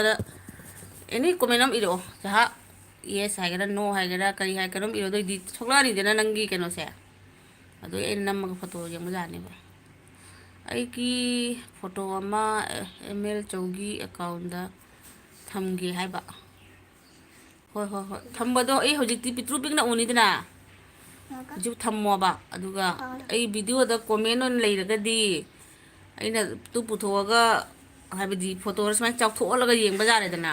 ꯑꯦꯅꯤ ꯀꯣꯃꯦꯟ ꯑꯃ ꯏꯔꯛꯑꯣ꯫ ꯖꯍꯥ ꯌꯦꯁ ꯍꯥꯏꯒꯦꯔꯥ, ꯅꯣ ꯍꯥꯏꯒꯦꯔꯥ, ꯀꯔꯤ ꯍꯥꯏꯒꯦꯔꯥ ꯑꯃ ꯏꯔꯣ꯫ ꯑꯗꯨꯑꯣꯏꯗꯤ ꯊꯣꯛꯂꯛꯑꯅꯤꯗꯅ ꯅꯪꯒꯤ ꯀꯩꯅꯣꯁꯦ꯫ ꯑꯗꯨꯒꯤ ꯑꯩꯅ ꯅꯝꯃꯒ ꯐꯣꯇꯣ ꯌꯦꯡꯕ ꯌꯥꯅꯦꯕ꯫ ꯑꯩꯒꯤ ꯐꯣꯇꯣ ꯑꯃ ꯑꯦꯝ ꯑꯦꯜ ꯆꯧꯒꯤ ꯑꯦꯀꯥꯎꯟꯗ ꯊꯝꯒꯦ ꯍꯥꯏꯕ꯫ ꯍꯣꯏ, ꯍꯣꯏ, ꯍꯣꯏ꯫ ꯊꯝꯕꯗꯣ ꯑꯩ ꯍꯧꯖꯤꯛꯇꯤ ꯄꯤꯛꯇ꯭ꯔꯨ ꯄꯤꯛꯅ ꯎꯅꯤꯗꯅ꯫ ꯉꯥꯏꯈꯣ꯫ ꯍꯧꯖꯤꯛ ꯊꯝꯃꯣꯕ꯫ ꯑꯗꯨꯒ ꯑꯥ꯫ ꯑꯩ ꯚꯤꯗꯤꯑꯣꯗ ꯀꯣꯃꯦꯟ ꯑꯣꯏꯅ ꯂꯩꯔꯒꯗꯤ ꯑꯩꯅ ꯇꯨ ꯄꯨꯊꯣꯛꯑꯒ, ꯍꯥꯏꯕꯗꯤ ꯐꯣꯇꯣꯗ ꯁꯨꯃꯥꯏꯅ ꯆꯥꯎꯊꯣꯛꯍꯜꯂꯒ ꯌꯦꯡꯕ ꯌꯥꯔꯦꯗꯅ꯫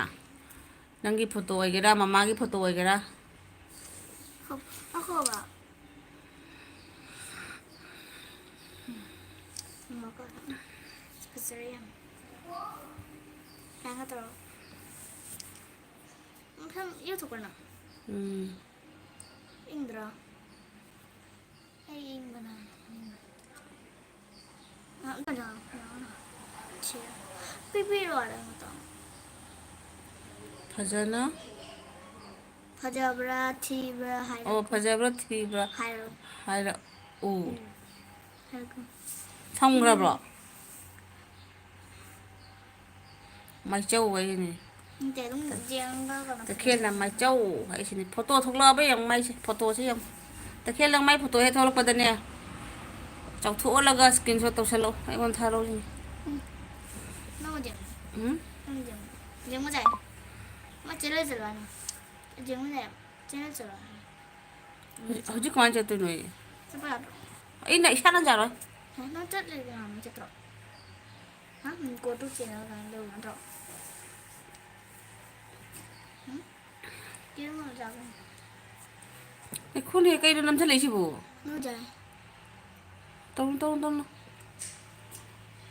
ꯅꯪꯒꯤ ꯐꯣꯇꯣ ꯑꯣꯏꯒꯦꯔꯥ, ꯃꯃꯥꯒꯤ ꯐꯣꯇꯣ ꯑꯣꯏꯒꯦꯔꯥ꯫ ꯑꯈꯣꯕ꯫ ꯐꯖꯔꯦ ꯌꯥꯝ꯫ ꯁꯨꯃꯥꯏꯅ ꯇꯧꯔꯣ꯫ ꯁꯝ ꯏꯔꯨꯊꯣꯛꯄ꯭ꯔꯥ ꯅꯪ? ꯎꯝ꯫ ꯏꯪꯗ꯭ꯔꯣ? ꯑꯩ ꯏꯪꯕꯅ꯫ ꯄꯤꯕꯤꯔꯣ ꯑꯗꯨ ꯑꯃꯇ꯫ ꯐꯖꯅ꯫ ꯐꯖꯕ꯭ꯔꯥ ꯊꯤꯕ꯭ꯔꯥ ꯍꯥꯏꯔꯣ꯫ ꯑꯣ, ꯐꯖꯕ꯭ꯔꯥ ꯊꯤꯕ꯭ꯔꯥ ꯍꯥꯏꯔꯣ꯫ ꯍꯥꯏꯔꯛꯎ꯫ ꯎꯝ꯫ ꯍꯥꯏꯔꯛꯀꯦ꯫ ꯊꯝꯈ꯭ꯔꯕ꯭ꯔꯣ? ꯎꯝ꯫ ꯃꯥꯏꯆꯧ ꯍꯥꯏꯁꯤꯅꯤ꯫ ꯅꯠꯇꯦ, ꯑꯗꯨꯝ ꯌꯦꯡꯉꯒ ꯀꯩꯅꯣ ꯇꯈꯦꯜꯅ ꯐꯖꯅ ꯃꯥꯏꯆꯧ ꯍꯥꯏꯁꯤꯅꯤ꯫ ꯐꯣꯇꯣ ꯊꯣꯛꯂꯛꯑꯕ ꯌꯦꯡꯉꯨ ꯃꯥꯏꯁꯦ, ꯐꯣꯇꯣꯁꯦ ꯌꯦꯡꯉꯨ꯫ ꯇꯈꯦꯜ ꯅꯪ ꯃꯥꯏ ꯐꯣꯇꯣ ꯍꯦꯛ ꯊꯣꯛꯂꯛꯄꯗꯅꯦ, ꯆꯥꯎꯊꯣꯛꯍꯜꯂꯒ screenshot ꯇꯧꯁꯜꯂꯛꯑꯣ, ꯑꯩꯉꯣꯟꯗ ꯊꯥꯔꯛꯑꯣ ꯁꯤꯅꯤ꯫ ꯎꯝ꯫ ꯅꯪ ꯑꯣꯏꯗꯤ ꯌꯦꯡꯉꯨ꯫ ꯎꯝ? ꯅꯪ ꯑꯣꯏꯗꯤ ꯌꯦꯡꯉꯨ꯫ ꯌꯦꯡꯉꯨ ꯌꯥꯏ꯫ ꯃꯥ ꯆꯦꯜꯂ ꯆꯠꯂꯛꯑꯅꯤ꯫ ꯌꯦꯡꯉꯨ ꯌꯥꯏ꯫ ꯆꯦꯜꯂ ꯆꯠꯂꯛꯑꯅꯤ꯫ ꯍꯧꯖꯤꯛ, ꯍꯧꯖꯤꯛ ꯀꯃꯥꯏꯅ ꯆꯠꯇꯣꯏꯅꯣ ꯑꯩ? ꯆꯠꯄ ꯌꯥꯗ꯭ꯔꯣ? ꯑꯩꯅ ꯏꯁꯥꯅ ꯌꯥꯔꯣꯏ꯫ ꯍꯦ, ꯅꯪ ꯆꯠꯂꯤꯗꯤ ꯅꯍꯥꯟ ꯆꯠꯇ꯭ꯔꯣ? ꯍꯥ? ꯎꯝ, go to channel ꯀꯥꯏꯅ ꯇꯧꯕ ꯅꯠꯇ꯭ꯔꯣ? ꯎꯝ? ꯀꯤꯔꯝꯃꯣ ꯆꯥꯕ꯫ ꯑꯩ ꯈꯣꯡꯅꯦ ꯀꯩꯅꯣ ꯅꯝꯁꯤꯜꯂꯛꯏꯁꯤꯕꯨ? ꯅꯣꯏ ꯆꯥꯏ꯫ ꯇꯧꯅꯨ, ꯇꯧꯅꯨ, ꯇꯧꯅꯨ꯫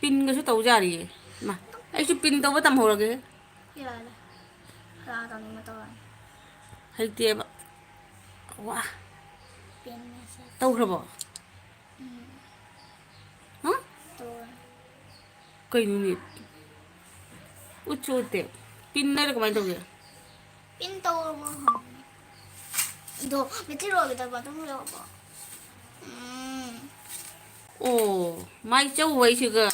ꯄꯤꯟꯒꯁꯨ ꯇꯧ ꯌꯥꯔꯤꯌꯦ꯫ ꯃꯥ, ꯑꯩꯁꯨ ꯄꯤꯟ ꯇꯧꯕ ꯇꯝꯍꯧꯔꯒꯦ꯫ ꯌꯥꯔꯦ꯫ ꯀꯅꯥ ꯇꯧꯅꯤꯡꯕ ꯇꯧꯔꯅꯤ꯫ ꯍꯩꯇꯦꯕ꯫ ꯋꯥ꯫ Pin message. ꯇꯧꯈ꯭ꯔꯕꯣ? ꯎꯝ꯫ ꯍꯥ? ꯇꯧꯔꯦ꯫ ꯀꯩꯅꯣꯅꯦ? ꯎꯠꯁꯨ ꯎꯠꯇꯦ꯫ ꯄꯤꯟ ꯍꯥꯏꯔ ꯀꯃꯥꯏꯅ ꯇꯧꯒꯦ? ꯄꯤꯟ ꯇꯧꯔꯕꯣ ꯍꯪꯕꯅꯦ꯫ ꯑꯗꯣ ꯕꯦꯇ꯭ꯔꯤ ꯂꯣꯏꯒꯗꯕ ꯑꯗꯨꯝ ꯌꯧꯔꯕꯣ? ꯎꯝ꯫ ꯑꯣ, ꯃꯥꯏ ꯆꯧ ꯍꯥꯏꯁꯤꯒ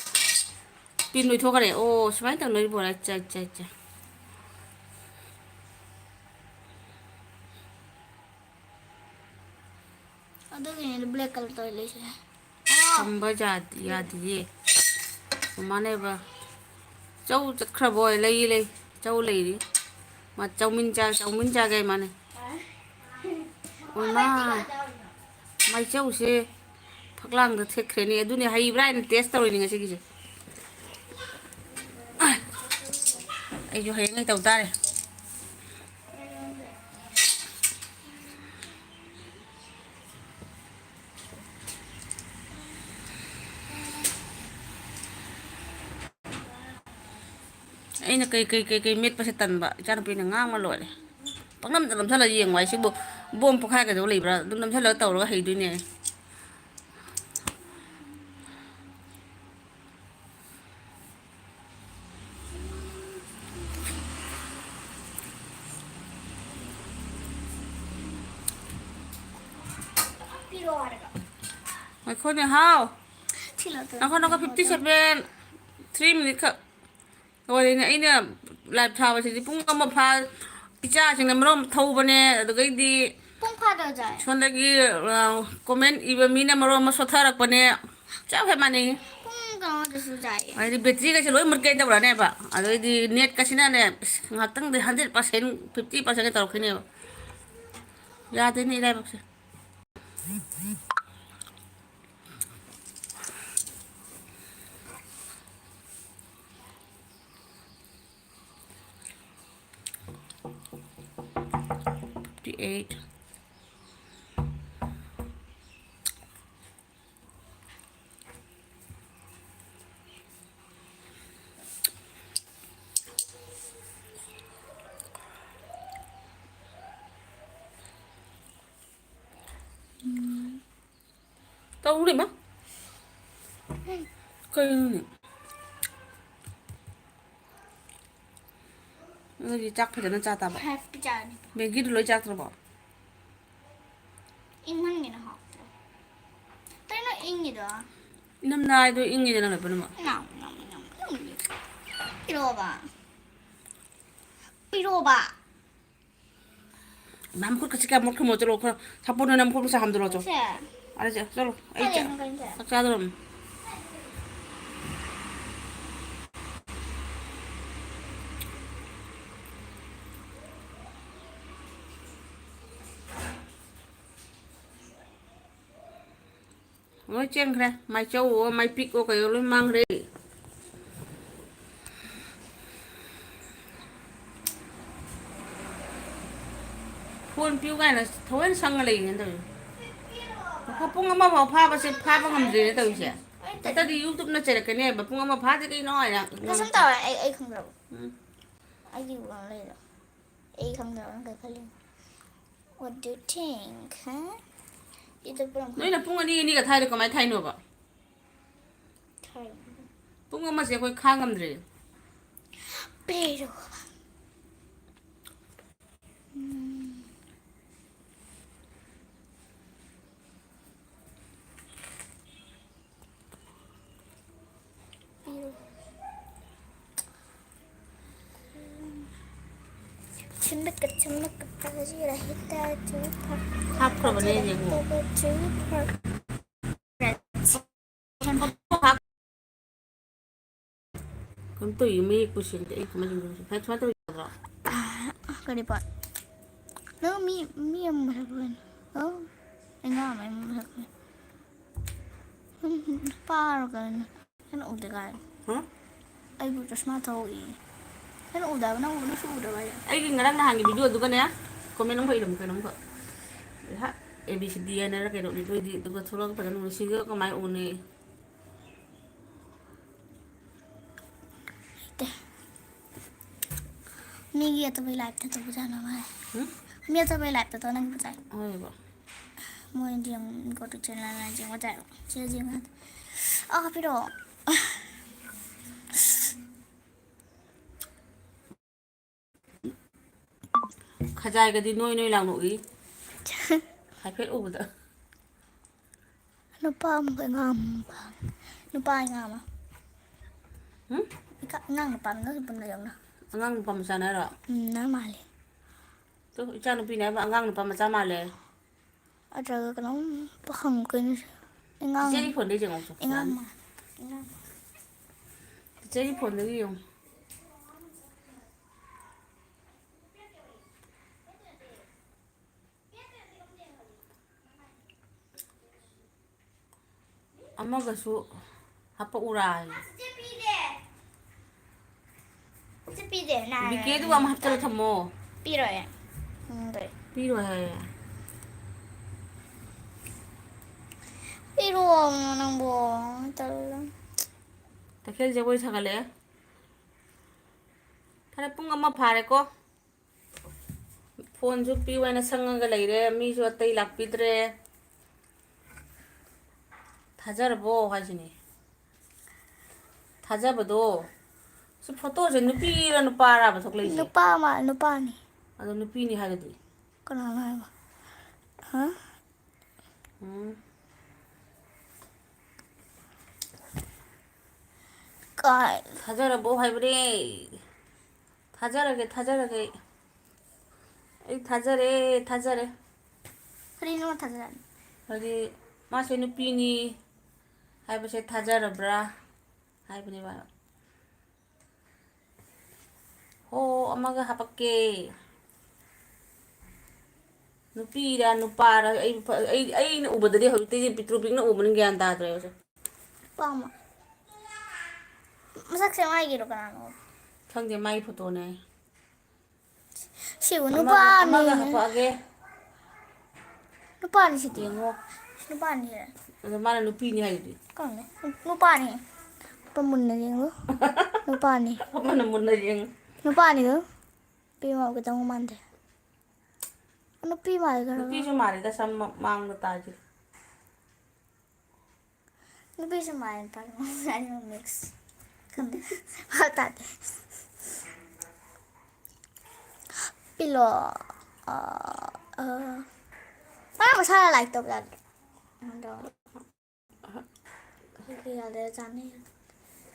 ꯄꯤꯟ ꯂꯣꯏꯊꯣꯛꯈ꯭ꯔꯦ꯫ ꯑꯣ, ꯁꯨꯃꯥꯏꯅ ꯇꯧꯅꯔꯤꯕꯣ? ꯑꯠꯆꯥ, ꯑꯠꯆꯥ, ꯑꯠꯆꯥ꯫ ꯑꯗꯨ black colour ꯇꯧꯔ ꯂꯩꯁꯦ꯫ ꯊꯝꯕ ꯌꯥꯗ-, ꯌꯥꯗꯤꯌꯦ꯫ ꯃꯃꯥꯟꯅꯦꯕ꯫ ꯆꯧ ꯆꯠꯈ꯭ꯔꯕꯣ? ꯂꯩ, ꯂꯩ꯫ ꯆꯧ ꯂꯩꯔꯤ꯫ ꯃꯥ ꯆꯧꯃꯤꯟ ꯆꯥ-, ꯆꯧꯃꯤꯟ ꯆꯥꯒꯦ ꯃꯥꯅꯦ꯫ ꯑꯣꯏꯃꯥ꯫ ꯃꯥꯏ ꯆꯧꯁꯦ ꯐꯛꯂꯥꯡꯗ ꯊꯦꯠꯈ꯭ꯔꯦꯅꯦ꯫ ꯑꯗꯨꯅꯦ ꯍꯩꯕ꯭ꯔꯥ ꯍꯥꯏꯅ test ꯇꯧꯔꯤꯅꯦ ꯉꯁꯤꯒꯤꯁꯦ꯫ ꯑꯩꯁꯨ ꯍꯌꯦꯡ ꯇꯧ ꯇꯥꯔꯦ꯫ ꯑꯩꯅ ꯀꯩ, ꯀꯩ, ꯀꯩ, ꯀꯩ ꯃꯦꯠꯄꯁꯦ ꯇꯟꯕ, ꯏꯆꯥꯅꯨꯄꯤꯅ ꯉꯥꯡꯕ ꯂꯣꯏꯔꯦ꯫ ꯄꯪꯅꯝꯗ ꯅꯝꯁꯜꯂ ꯌꯦꯡꯉꯨ ꯍꯥꯏꯁꯤꯕꯨ, ꯕꯣꯝ ꯄꯣꯈꯥꯏꯒꯗꯧ ꯂꯩꯕ꯭ꯔꯥ? ꯑꯗꯨꯝ ꯅꯝꯁꯜꯂꯒ ꯇꯧꯔꯒ ꯍꯩꯗꯣꯏꯅꯦ꯫ ꯄꯤꯔꯛꯑꯣ ꯍꯥꯏꯔꯒ꯫ ꯉꯥꯏꯈꯣꯅꯦ, ꯍꯥꯎ꯫ ꯊꯤꯜꯂꯛꯇꯣꯏꯅꯦ꯫ ꯉꯥꯏꯈꯣ, ꯉꯥꯏꯈꯣ, fifty seven, three minute ꯈꯛ꯫ ꯂꯣꯏꯔꯦꯅꯦ, ꯑꯩꯅ live ꯊꯥꯕꯁꯤꯗꯤ ꯄꯨꯡ ꯑꯃ ꯐꯥ-, ꯏꯆꯥꯁꯤꯡꯅ ꯃꯔꯣꯝ ꯊꯧꯕꯅꯦ, ꯑꯗꯨꯗꯒꯤꯗꯤ ꯄꯨꯡ ꯐꯥꯗꯧ ꯖꯥꯏ꯫ ꯁꯣꯝꯗꯒꯤ, ꯑ, comment ꯏꯕ ꯃꯤꯅ ꯃꯔꯣꯝ ꯑꯃ ꯁꯣꯠꯊꯔꯛꯄꯅꯦ꯫ ꯆꯞ ꯍꯦꯛ ꯃꯥꯟꯅꯩ꯫ ꯄꯨꯡ ꯀꯩꯅꯣꯗꯁꯨ ꯖꯥꯏꯌꯦ꯫ ꯍꯥꯏꯗꯤ battery ꯒꯁꯦ ꯂꯣꯏ ꯃꯨꯠꯀꯦ ꯇꯧꯔꯛꯑꯅꯦꯕ꯫ ꯑꯗꯩꯗꯤ net ꯀꯁꯤꯅꯅꯦ, ꯑꯁ, ꯉꯥꯛꯇꯪꯗꯤ hundred percent, fifty percent ꯇꯧꯔꯛꯈꯤꯅꯦꯕ꯫ ꯌꯥꯗꯦꯅꯦ ꯏꯔꯥꯏꯕꯛꯁꯦ꯫ Fifty eight. ꯇꯧꯔꯦ ꯃꯥ꯫ ꯀꯩꯅꯣꯅꯦ? ꯑꯗꯨꯗꯤ ꯆꯥꯛ ꯐꯖꯅ ꯆꯥ ꯇꯥꯕ꯫ Five ꯄꯤ ꯆꯥꯔꯅꯤ꯫ ꯃꯦꯒꯤꯗꯨ ꯂꯣꯏ ꯆꯥꯛꯇ꯭ꯔꯕꯣ? ꯏꯪꯍꯟꯒꯦꯅ ꯍꯥꯎꯇ꯭ꯔꯦ꯫ ꯀꯩꯅꯣ ꯏꯪꯉꯤꯗꯣ? ꯏꯅꯝ ꯅꯥꯏꯗꯣ ꯏꯪꯉꯤꯗꯅ ꯂꯣꯏꯅꯃꯛ꯫ ꯅꯝ, ꯅꯝ, ꯅꯝ, ꯅꯝ꯫ ꯄꯤꯔꯛꯑꯣꯕ꯫ ꯄꯤꯔꯛꯑꯣꯕ꯫ ꯅꯝ ꯈꯨꯠꯀꯁꯤ ꯀꯌꯥ ꯃꯣꯠꯈ꯭ꯔꯃꯣ ꯆꯠꯂꯣ ꯈꯔ ꯁꯥꯄꯣꯟꯅ ꯅꯝ ꯈꯨꯠ ꯃꯁꯥ ꯍꯥꯝꯗꯣꯔꯛꯑꯣ ꯆꯣ꯫ ꯁꯦ꯫ ꯑꯗꯨꯗꯤ ꯆꯠꯂꯣ, ꯑꯩ ꯆꯥꯛ, ꯀꯩꯅꯣ, ꯀꯩꯅꯣ ꯇꯧꯔꯦ? ꯆꯥꯛ ꯆꯥꯗꯧꯔꯝꯅꯤ꯫ ꯂꯣꯏ ꯆꯦꯟꯈ꯭ꯔꯦ꯫ ꯃꯥꯏꯆꯧꯑꯣ, ꯃꯥꯏꯄꯤꯛꯑꯣ, ꯀꯩꯑꯣ ꯂꯣꯏ ꯃꯥꯡꯈ꯭ꯔꯦ꯫ ꯐꯣꯟ ꯄꯤꯌꯨ ꯀꯥꯏꯅ ꯊꯑꯣꯏꯅ ꯁꯪꯉ ꯂꯩꯔꯤꯅꯦ ꯇꯧꯔꯤꯁꯦ꯫ ꯉꯥꯏꯈꯣ, ꯄꯨꯡ ꯑꯃ ꯐꯥꯎ ꯐꯥꯕꯁꯦ ꯐꯥꯕ ꯉꯝꯗ꯭ꯔꯦꯅꯦ ꯇꯧꯔꯤꯁꯦ꯫ ꯅꯠꯇ꯭ꯔꯗꯤ YouTube-ꯅ ꯆꯩꯔꯛꯀꯅꯦꯕ, "ꯄꯨꯡ ꯑꯃ ꯐꯥꯗꯦ ꯀꯩꯅꯣ?" ꯍꯥꯏꯅ꯫ ꯀꯩꯁꯨꯝ ꯇꯧꯔꯣꯏ, ꯑꯩ, ꯑꯩ ꯈꯪꯗ꯭ꯔꯕ? ꯎꯝ꯫ ꯑꯩꯒꯤ ꯋꯥ ꯂꯩꯔꯣ? ꯑꯩ ꯈꯪꯗ꯭ꯔꯕ ꯅꯪ ꯀꯩ ꯈꯜꯂꯤꯅꯣ? What do you think, huh? ꯏꯗ ꯄꯨꯔꯝ ꯅꯣꯏꯅ ꯄꯨꯡ ꯑꯅꯤ, ꯑꯅꯤꯒ ꯊꯥꯏꯗꯣ ꯀꯃꯥꯏꯅ ꯊꯥꯏꯅꯣꯕ? ꯊꯥꯏ꯫ ꯄꯨꯡ ꯑꯃꯁꯦ ꯑꯩꯈꯣꯏ ꯈꯥꯡ ꯉꯝꯗ꯭ꯔꯦ꯫ ꯄꯦꯔꯨ꯫ ꯎꯝ꯫ ꯄꯤꯔꯨ꯫ ꯆꯨꯝꯕꯀ ꯆꯨꯝꯕꯀ ꯄꯥꯖꯤꯔ ꯍꯦꯛꯇ ꯆꯨꯝꯕ ꯐ-, ꯍꯥꯞꯈ꯭ꯔꯕꯅꯦ ꯄꯥꯖꯤꯔ ꯌꯦꯡꯉꯣ꯫ ꯍꯦꯛꯇ ꯆꯨꯝꯕ ꯐ-, ꯀꯩꯅꯣ ꯇꯧꯏ, ꯃꯌꯦꯛꯄꯨ ꯁꯦꯡꯗꯦ꯫ ꯑꯩ ꯀꯃꯥꯏꯅ ꯇꯧꯗꯣꯏꯅꯣ? ꯁꯨꯃꯥꯏ, ꯁꯨꯃꯥꯏꯅ ꯇꯧ ꯌꯥꯗ꯭ꯔꯣ? ꯀꯔꯤ ꯄꯣꯠ? ꯅꯪ ꯃꯤ, ꯃꯤ ꯑꯃ ꯃꯁꯛ ꯐꯖꯅ-, ꯑꯣ, ꯑꯩ ꯉꯥ ꯑꯃ ꯃꯁꯛ ꯐꯖꯅ-, ꯎꯝ, ꯅꯨꯄꯥꯔꯣ ꯀꯩꯅꯣ? ꯅꯪ ꯎꯗꯦ ꯀꯥꯏ? ꯍꯥ? ꯑꯩꯕꯨ ꯆꯁꯃꯥ ꯊꯧꯏ꯫ ꯅꯪ ꯎꯗꯕ, ꯅꯪ ꯎꯕ, ꯅꯪꯁꯨ ꯎꯗꯕ ꯍꯥꯏꯁꯦ? ꯑꯩꯒꯤ ꯉꯔꯥꯡ ꯅꯍꯥꯟꯒꯤ video-ꯗꯨꯒꯅꯦ, comment ꯑꯃꯈꯛ ꯏꯔꯝꯃꯨ, ꯀꯩꯅꯣꯝꯈꯛ꯫ ꯍꯥ, A B C D ꯍꯥꯏꯅꯔ ꯀꯩꯅꯣ ꯏꯗꯣꯏꯗꯤ, ꯑꯗꯨꯒ ꯊꯣꯛꯂꯛꯑꯒ ꯐꯖꯅ ꯎꯅ-, ꯁꯤꯒ ꯀꯃꯥꯏꯅ ꯎꯅꯤ? ꯍꯩꯇꯦ꯫ ꯃꯤꯒꯤ ꯑꯇꯣꯞꯄꯒꯤ live-ꯇ ꯇꯧꯕꯖꯥꯠꯅꯣ ꯃꯥꯏ꯫ ꯍꯨꯝ? ꯃꯤ ꯑꯇꯣꯞꯄꯒꯤ live-ꯇ ꯇꯧ ꯅꯪꯒꯤ ꯄꯣꯠꯆꯩ꯫ ꯍꯣꯏꯕ꯫ ꯃꯣꯏꯗꯤ ꯌꯦꯡꯉꯨ, ꯒꯣꯇꯨ ꯆꯦꯅꯦꯜ ꯍꯥꯏꯅ ꯌꯦꯡꯉꯨ ꯇꯥꯔꯦ꯫ ꯁꯤꯗ ꯌꯦꯡꯉꯨ ꯌꯥꯗꯦ꯫ ꯑꯥ, ꯄꯤꯔꯛꯑꯣ꯫ ꯈꯖꯥꯏꯒꯗꯤ ꯅꯣꯏ ꯅꯣꯏ ꯂꯥꯎꯅꯣꯛꯏ꯫ ꯍꯥꯏꯐꯦꯠ ꯎꯕꯗ꯫ ꯅꯨꯄꯥ ꯑꯃꯒ ꯑꯉꯥꯡ ꯑꯃ ꯄꯥꯝꯃꯤ꯫ ꯅꯨꯄꯥ ꯑꯉꯥꯡ ꯑꯃ꯫ ꯍꯨꯝ? ꯏꯀ-, ꯑꯉꯥꯡ ꯅꯨꯄꯥ ꯑꯃ ꯅꯪꯁꯨ ꯄꯨꯟꯅ ꯌꯥꯎꯅ꯫ ꯑꯉꯥꯡ ꯅꯨꯄꯥ ꯃꯆꯥꯅ ꯍꯥꯏꯔꯣ? ꯎꯝ, ꯅꯪ ꯃꯥꯜꯂꯦ꯫ ꯇꯨ, ꯏꯆꯥ ꯅꯨꯄꯤꯅ ꯍꯥꯏꯕ ꯑꯉꯥꯡ ꯅꯨꯄꯥ ꯃꯆꯥ ꯃꯥꯜꯂꯦ꯫ ꯅꯠꯇ꯭ꯔꯒ ꯀꯩꯅꯣꯝ ꯍꯪꯉꯛꯀꯅꯤ꯫ ꯏꯉꯥꯡ-, ꯆꯤꯆꯦꯒꯤ ꯐꯣꯟꯗꯩ ꯌꯦꯡꯉꯣ, ꯆꯣ꯫ ꯏꯉꯥꯡ-, ꯏꯉꯥꯡ-꯫ ꯆꯤꯆꯦꯒꯤ ꯐꯣꯟꯗꯒꯤ ꯌꯦꯡꯉꯣ꯫ ꯑꯃꯒꯁꯨ ꯍꯥꯄꯛꯎꯔꯥ ꯍꯥꯏꯌꯦ꯫ ꯆꯦ ꯄꯤꯗꯦ꯫ ꯆꯦ ꯄꯤꯗꯦ, ꯅꯥꯔꯦ꯫ ꯕꯤꯀꯦꯗꯨꯒ ꯑꯃ ꯍꯥꯞꯆꯜꯂ ꯊꯝꯃꯣ꯫ ꯄꯤꯔꯣꯏ꯫ ꯈꯪꯗ꯭ꯔꯦ꯫ ꯄꯤꯔꯣꯏ ꯍꯥꯏꯌꯦ꯫ ꯄꯤꯔꯣ ꯅꯪꯕꯣ꯫ ꯇꯜꯂꯦ꯫ ꯇꯈꯦꯜ ꯖꯒꯣꯏ ꯁꯥꯒꯠꯂꯛꯑꯦ꯫ ꯐꯔꯦ, ꯄꯨꯡ ꯑꯃ ꯐꯥꯔꯦꯀꯣ꯫ ꯐꯣꯟꯁꯨ ꯄꯤꯌꯨ ꯍꯥꯏꯅ ꯁꯪꯉꯒ ꯂꯩꯔꯦ, ꯃꯤꯁꯨ ꯑꯇꯩ ꯂꯥꯛꯄꯤꯗ꯭ꯔꯦ꯫ ꯊꯥꯖꯔꯕꯣ ꯍꯥꯏꯁꯤꯅꯦ꯫ ꯊꯥꯖꯕꯗꯣ꯫ ꯁꯤ ꯐꯣꯇꯣꯁꯦ ꯅꯨꯄꯤꯔ ꯅꯨꯄꯥꯔꯕ ꯊꯣꯛꯂꯛꯏꯁꯦ? ꯅꯨꯄꯥ ꯃꯥ-, ꯅꯨꯄꯥꯅꯤ꯫ ꯑꯗꯣ ꯅꯨꯄꯤꯅꯤ ꯍꯥꯏꯔꯗꯤ? ꯀꯅꯥꯅꯣ ꯍꯥꯏꯕ? ꯍꯥ? ꯎꯝ꯫ ꯀꯥꯏ? ꯊꯥꯖꯔꯕꯣ ꯍꯥꯏꯕꯅꯦ꯫ ꯊꯥꯖꯔꯒꯦ, ꯊꯥꯖꯔꯒꯦ꯫ ꯑꯩ ꯊꯥꯖꯔꯦ, ꯊꯥꯖꯔꯦ꯫ ꯀꯔꯤꯅꯣ ꯊꯥꯖꯔꯦ? ꯍꯥꯏꯗꯤ, ꯃꯥꯁꯦ ꯅꯨꯄꯤꯅꯤ ꯍꯥꯏꯕꯁꯦ ꯊꯥꯖꯔꯕ꯭ꯔꯥ ꯍꯥꯏꯕꯅꯦꯕ꯫ ꯍꯣ, ꯑꯃꯒ ꯍꯥꯄꯛꯀꯦ꯫ ꯅꯨꯄꯤꯔ ꯅꯨꯄꯥꯔ ꯑꯩ, ꯑꯩ, ꯑꯩꯅ ꯎꯕꯗꯗꯤ ꯍꯧꯖꯤꯛꯇꯤ ꯄꯤꯛꯇ꯭ꯔꯨ ꯄꯤꯛꯅ ꯎꯕꯅꯤꯅ ꯒ꯭ꯌꯥꯟ ꯇꯥꯗ꯭ꯔꯦ ꯑꯩꯁꯨ꯫ ꯄꯥꯝꯃ-, ꯃꯁꯛꯁꯦ ꯃꯥꯏꯒꯤꯔꯣ ꯀꯅꯥꯅꯣ? ꯈꯪꯗꯦ, ꯃꯥꯒꯤ ꯐꯣꯇꯣꯅꯦ꯫ ꯁꯤꯕꯨ ꯑꯃꯒ, ꯅꯨꯄꯥꯅꯤ꯫ ꯑꯃꯒ ꯍꯥꯄꯛꯑꯒꯦ꯫ ꯅꯨꯄꯥꯅꯤ ꯁꯤꯗꯤ꯫ ꯌꯦꯡꯉꯣ꯫ ꯅꯨꯄꯥꯅꯤ꯫ ꯑꯗꯣ ꯃꯥꯅ ꯅꯨꯄꯤꯅꯤ ꯍꯥꯏꯗꯨꯗꯤ꯫ ꯈꯪꯗꯦ꯫ ꯅꯨꯄꯥꯅꯤ꯫ ꯅꯨꯄꯥ ꯃꯨꯟꯅ ꯌꯦꯡꯉꯨ꯫ ꯅꯨꯄꯥꯅꯤ꯫ ꯑꯃꯅ ꯃꯨꯟꯅ ꯌꯦꯡꯉꯨ꯫ ꯅꯨꯄꯥꯅꯤꯗꯣ꯫ ꯅꯨꯄꯤ ꯃꯥꯟꯕ ꯈꯤꯇꯪ ꯃꯥꯟꯗꯦ꯫ ꯅꯨꯄꯤ ꯃꯥꯜꯂꯦ ꯈꯔ꯫ ꯅꯨꯄꯤꯁꯨ ꯃꯥꯜꯂꯤꯗ, ꯁꯝ ꯃ-, ꯃꯥꯡꯗ ꯇꯥꯏꯁꯤꯗꯤ꯫ ꯅꯨꯄꯤꯁꯨ ꯃꯥꯜꯂꯦ, ꯅꯨꯄꯥꯁꯨ ꯃꯥꯜꯂꯦ, ꯑꯅꯤꯃꯛ mix꯫ ꯈꯪꯗꯦ꯫ ꯚꯥꯞ ꯇꯥꯗꯦ꯫ ꯄꯤꯂꯣ꯫ ꯑ, ꯑ꯫ ꯃꯥ ꯃꯁꯥꯅ like ꯇꯧꯕ ꯌꯥꯗ꯭ꯔꯣ? ꯑꯗꯣ꯫ ꯑꯗꯨ ꯌꯥꯗ꯭ꯔꯦ, ꯆꯥꯅꯩ꯫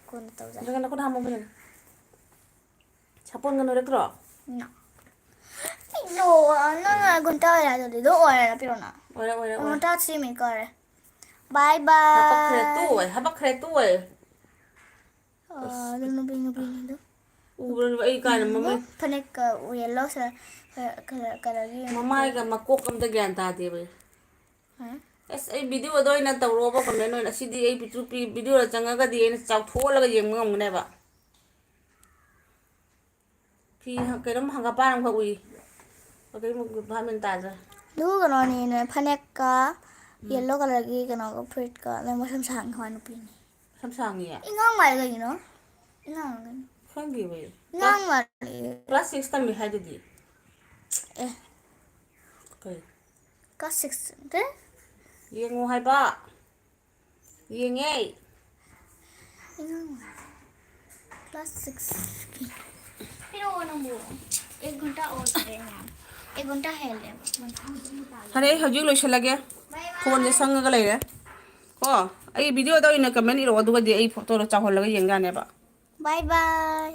ꯀꯣꯟꯅ ꯇꯧꯖꯔꯒꯦ꯫ ꯑꯗꯨꯒ ꯅꯈꯨꯠ ꯍꯥꯝꯃꯣ ꯐꯖꯅ꯫ ꯁꯥꯄꯣꯟꯒ ꯅꯣꯏꯔꯛꯇ꯭ꯔꯣ? ꯅꯣ꯫ ꯄꯤꯂꯣ, ꯅꯪꯅ ꯒꯨꯟꯇ ꯑꯣꯏꯔꯦ ꯍꯥꯏꯗꯨꯗꯤ, ꯑꯗꯨ ꯑꯣꯏꯔꯦꯅ ꯄꯤꯔꯣꯅ꯫ ꯑꯣꯏꯔꯦ, ꯑꯣꯏꯔꯦ, ꯑꯣꯏꯔꯦ꯫ ꯃꯇꯥ ꯁꯦꯝꯃꯤ ꯀꯧꯔꯦ꯫ Bye bye꯫ ꯍꯥꯄꯛꯈ꯭ꯔꯦ ꯇꯨ ꯑꯣꯏ, ꯍꯥꯄꯛꯈ꯭ꯔꯦ ꯇꯨ ꯑꯣꯏ꯫ ꯑꯥ, ꯑꯗꯨ ꯅꯨꯄꯤ, ꯅꯨꯄꯤꯅꯤꯗꯣ꯫ ꯎꯕ꯭ꯔꯣ ꯑꯩ ꯀꯥꯏꯅ ꯃꯃꯩ? ꯐꯅꯦꯛꯀ yellow ꯁ-, ꯀ-, colour, colourꯒꯤ꯫ ꯃꯃꯥꯏꯒ ꯃꯀꯣꯛ ꯑꯝꯇ ꯒ꯭ꯌꯥꯟ ꯇꯥꯗꯦꯕ ꯑꯩ꯫ ꯍꯥ? ꯑꯁ, ꯑꯩ videoꯗ ꯑꯣꯏꯅ ꯇꯧꯔꯛꯑꯣꯕ comment ꯑꯣꯏꯅ꯫ ꯑꯁꯤꯗꯤ ꯑꯩ ꯄꯤꯛꯇ꯭ꯔꯨ ꯄꯤ-, videoꯗ ꯆꯪꯉꯒꯗꯤ ꯑꯩꯅ ꯆꯥꯎꯊꯣꯛꯍꯜꯂꯒ ꯌꯦꯡꯕ ꯉꯝꯒꯅꯦꯕ꯫ ꯐꯤ ꯍ-, ꯀꯩꯅꯣꯝ ꯍꯪꯒꯄꯥꯟ ꯑꯃꯈꯛ ꯎꯏ꯫ ꯑꯗꯩ ꯑꯃꯨꯛ ꯚꯥꯞ ꯃꯦꯟ ꯇꯥꯗ꯭ꯔꯦ꯫ ꯑꯗꯨ ꯀꯩꯅꯣꯅꯦꯅ ꯐꯅꯦꯛꯀ ꯎꯝ꯫ Yellow colourꯒꯤ ꯀꯩꯅꯣꯒ ꯐꯨꯔꯤꯠꯀ ꯑꯗꯩ ꯃꯁꯝ ꯁꯥꯡ ꯍꯣꯏ ꯅꯨꯄꯤꯅꯤ꯫ ꯁꯝ ꯁꯥꯡꯉꯤꯌꯦ? ꯏꯉꯥꯡ ꯃꯥꯜꯂꯦ ꯀꯩꯒꯤꯅꯣ? ꯏꯉꯥꯡ ꯀꯩꯅꯣ? ꯈꯪꯗꯦꯕ ꯑꯩ꯫ ꯏꯉꯥꯡ Class, ꯃꯥꯜꯂꯦ꯫ class six ꯇꯝꯃꯤ ꯍꯥꯏꯗꯨꯗꯤ꯫ ꯑꯦ꯫ ꯀꯩ? Class six ꯇꯦ? ꯌꯦꯡꯉꯣ ꯍꯥꯏꯕ꯫ ꯌꯦꯡꯉꯦ꯫ ꯏꯉꯥꯡ ꯃꯥꯜꯂꯦ꯫ Class six ꯀꯤ꯫ ꯄꯤꯔꯛꯑꯣ ꯅꯪꯕꯨ꯫ एक घंटा और करे हैं। एक घंटा ꯍꯦꯜꯂꯦꯕ꯫ ꯐꯔꯦ, ꯑꯩ ꯍꯧꯖꯤꯛ ꯂꯣꯏꯁꯤꯜꯂꯒꯦ꯫ Phoneꯁꯦ ꯁꯪꯉꯒ ꯂꯩꯔꯦ꯫ ꯀꯣ, ꯑꯩ videoꯗ ꯑꯣꯏꯅ comment ꯏꯔꯛꯑꯣ, ꯑꯗꯨꯒꯗꯤ ꯑꯩ photoꯗꯣ ꯆꯥꯎꯍꯜꯂꯒ ꯌꯦꯡ ꯌꯥꯅꯦꯕ꯫ Bye bye꯫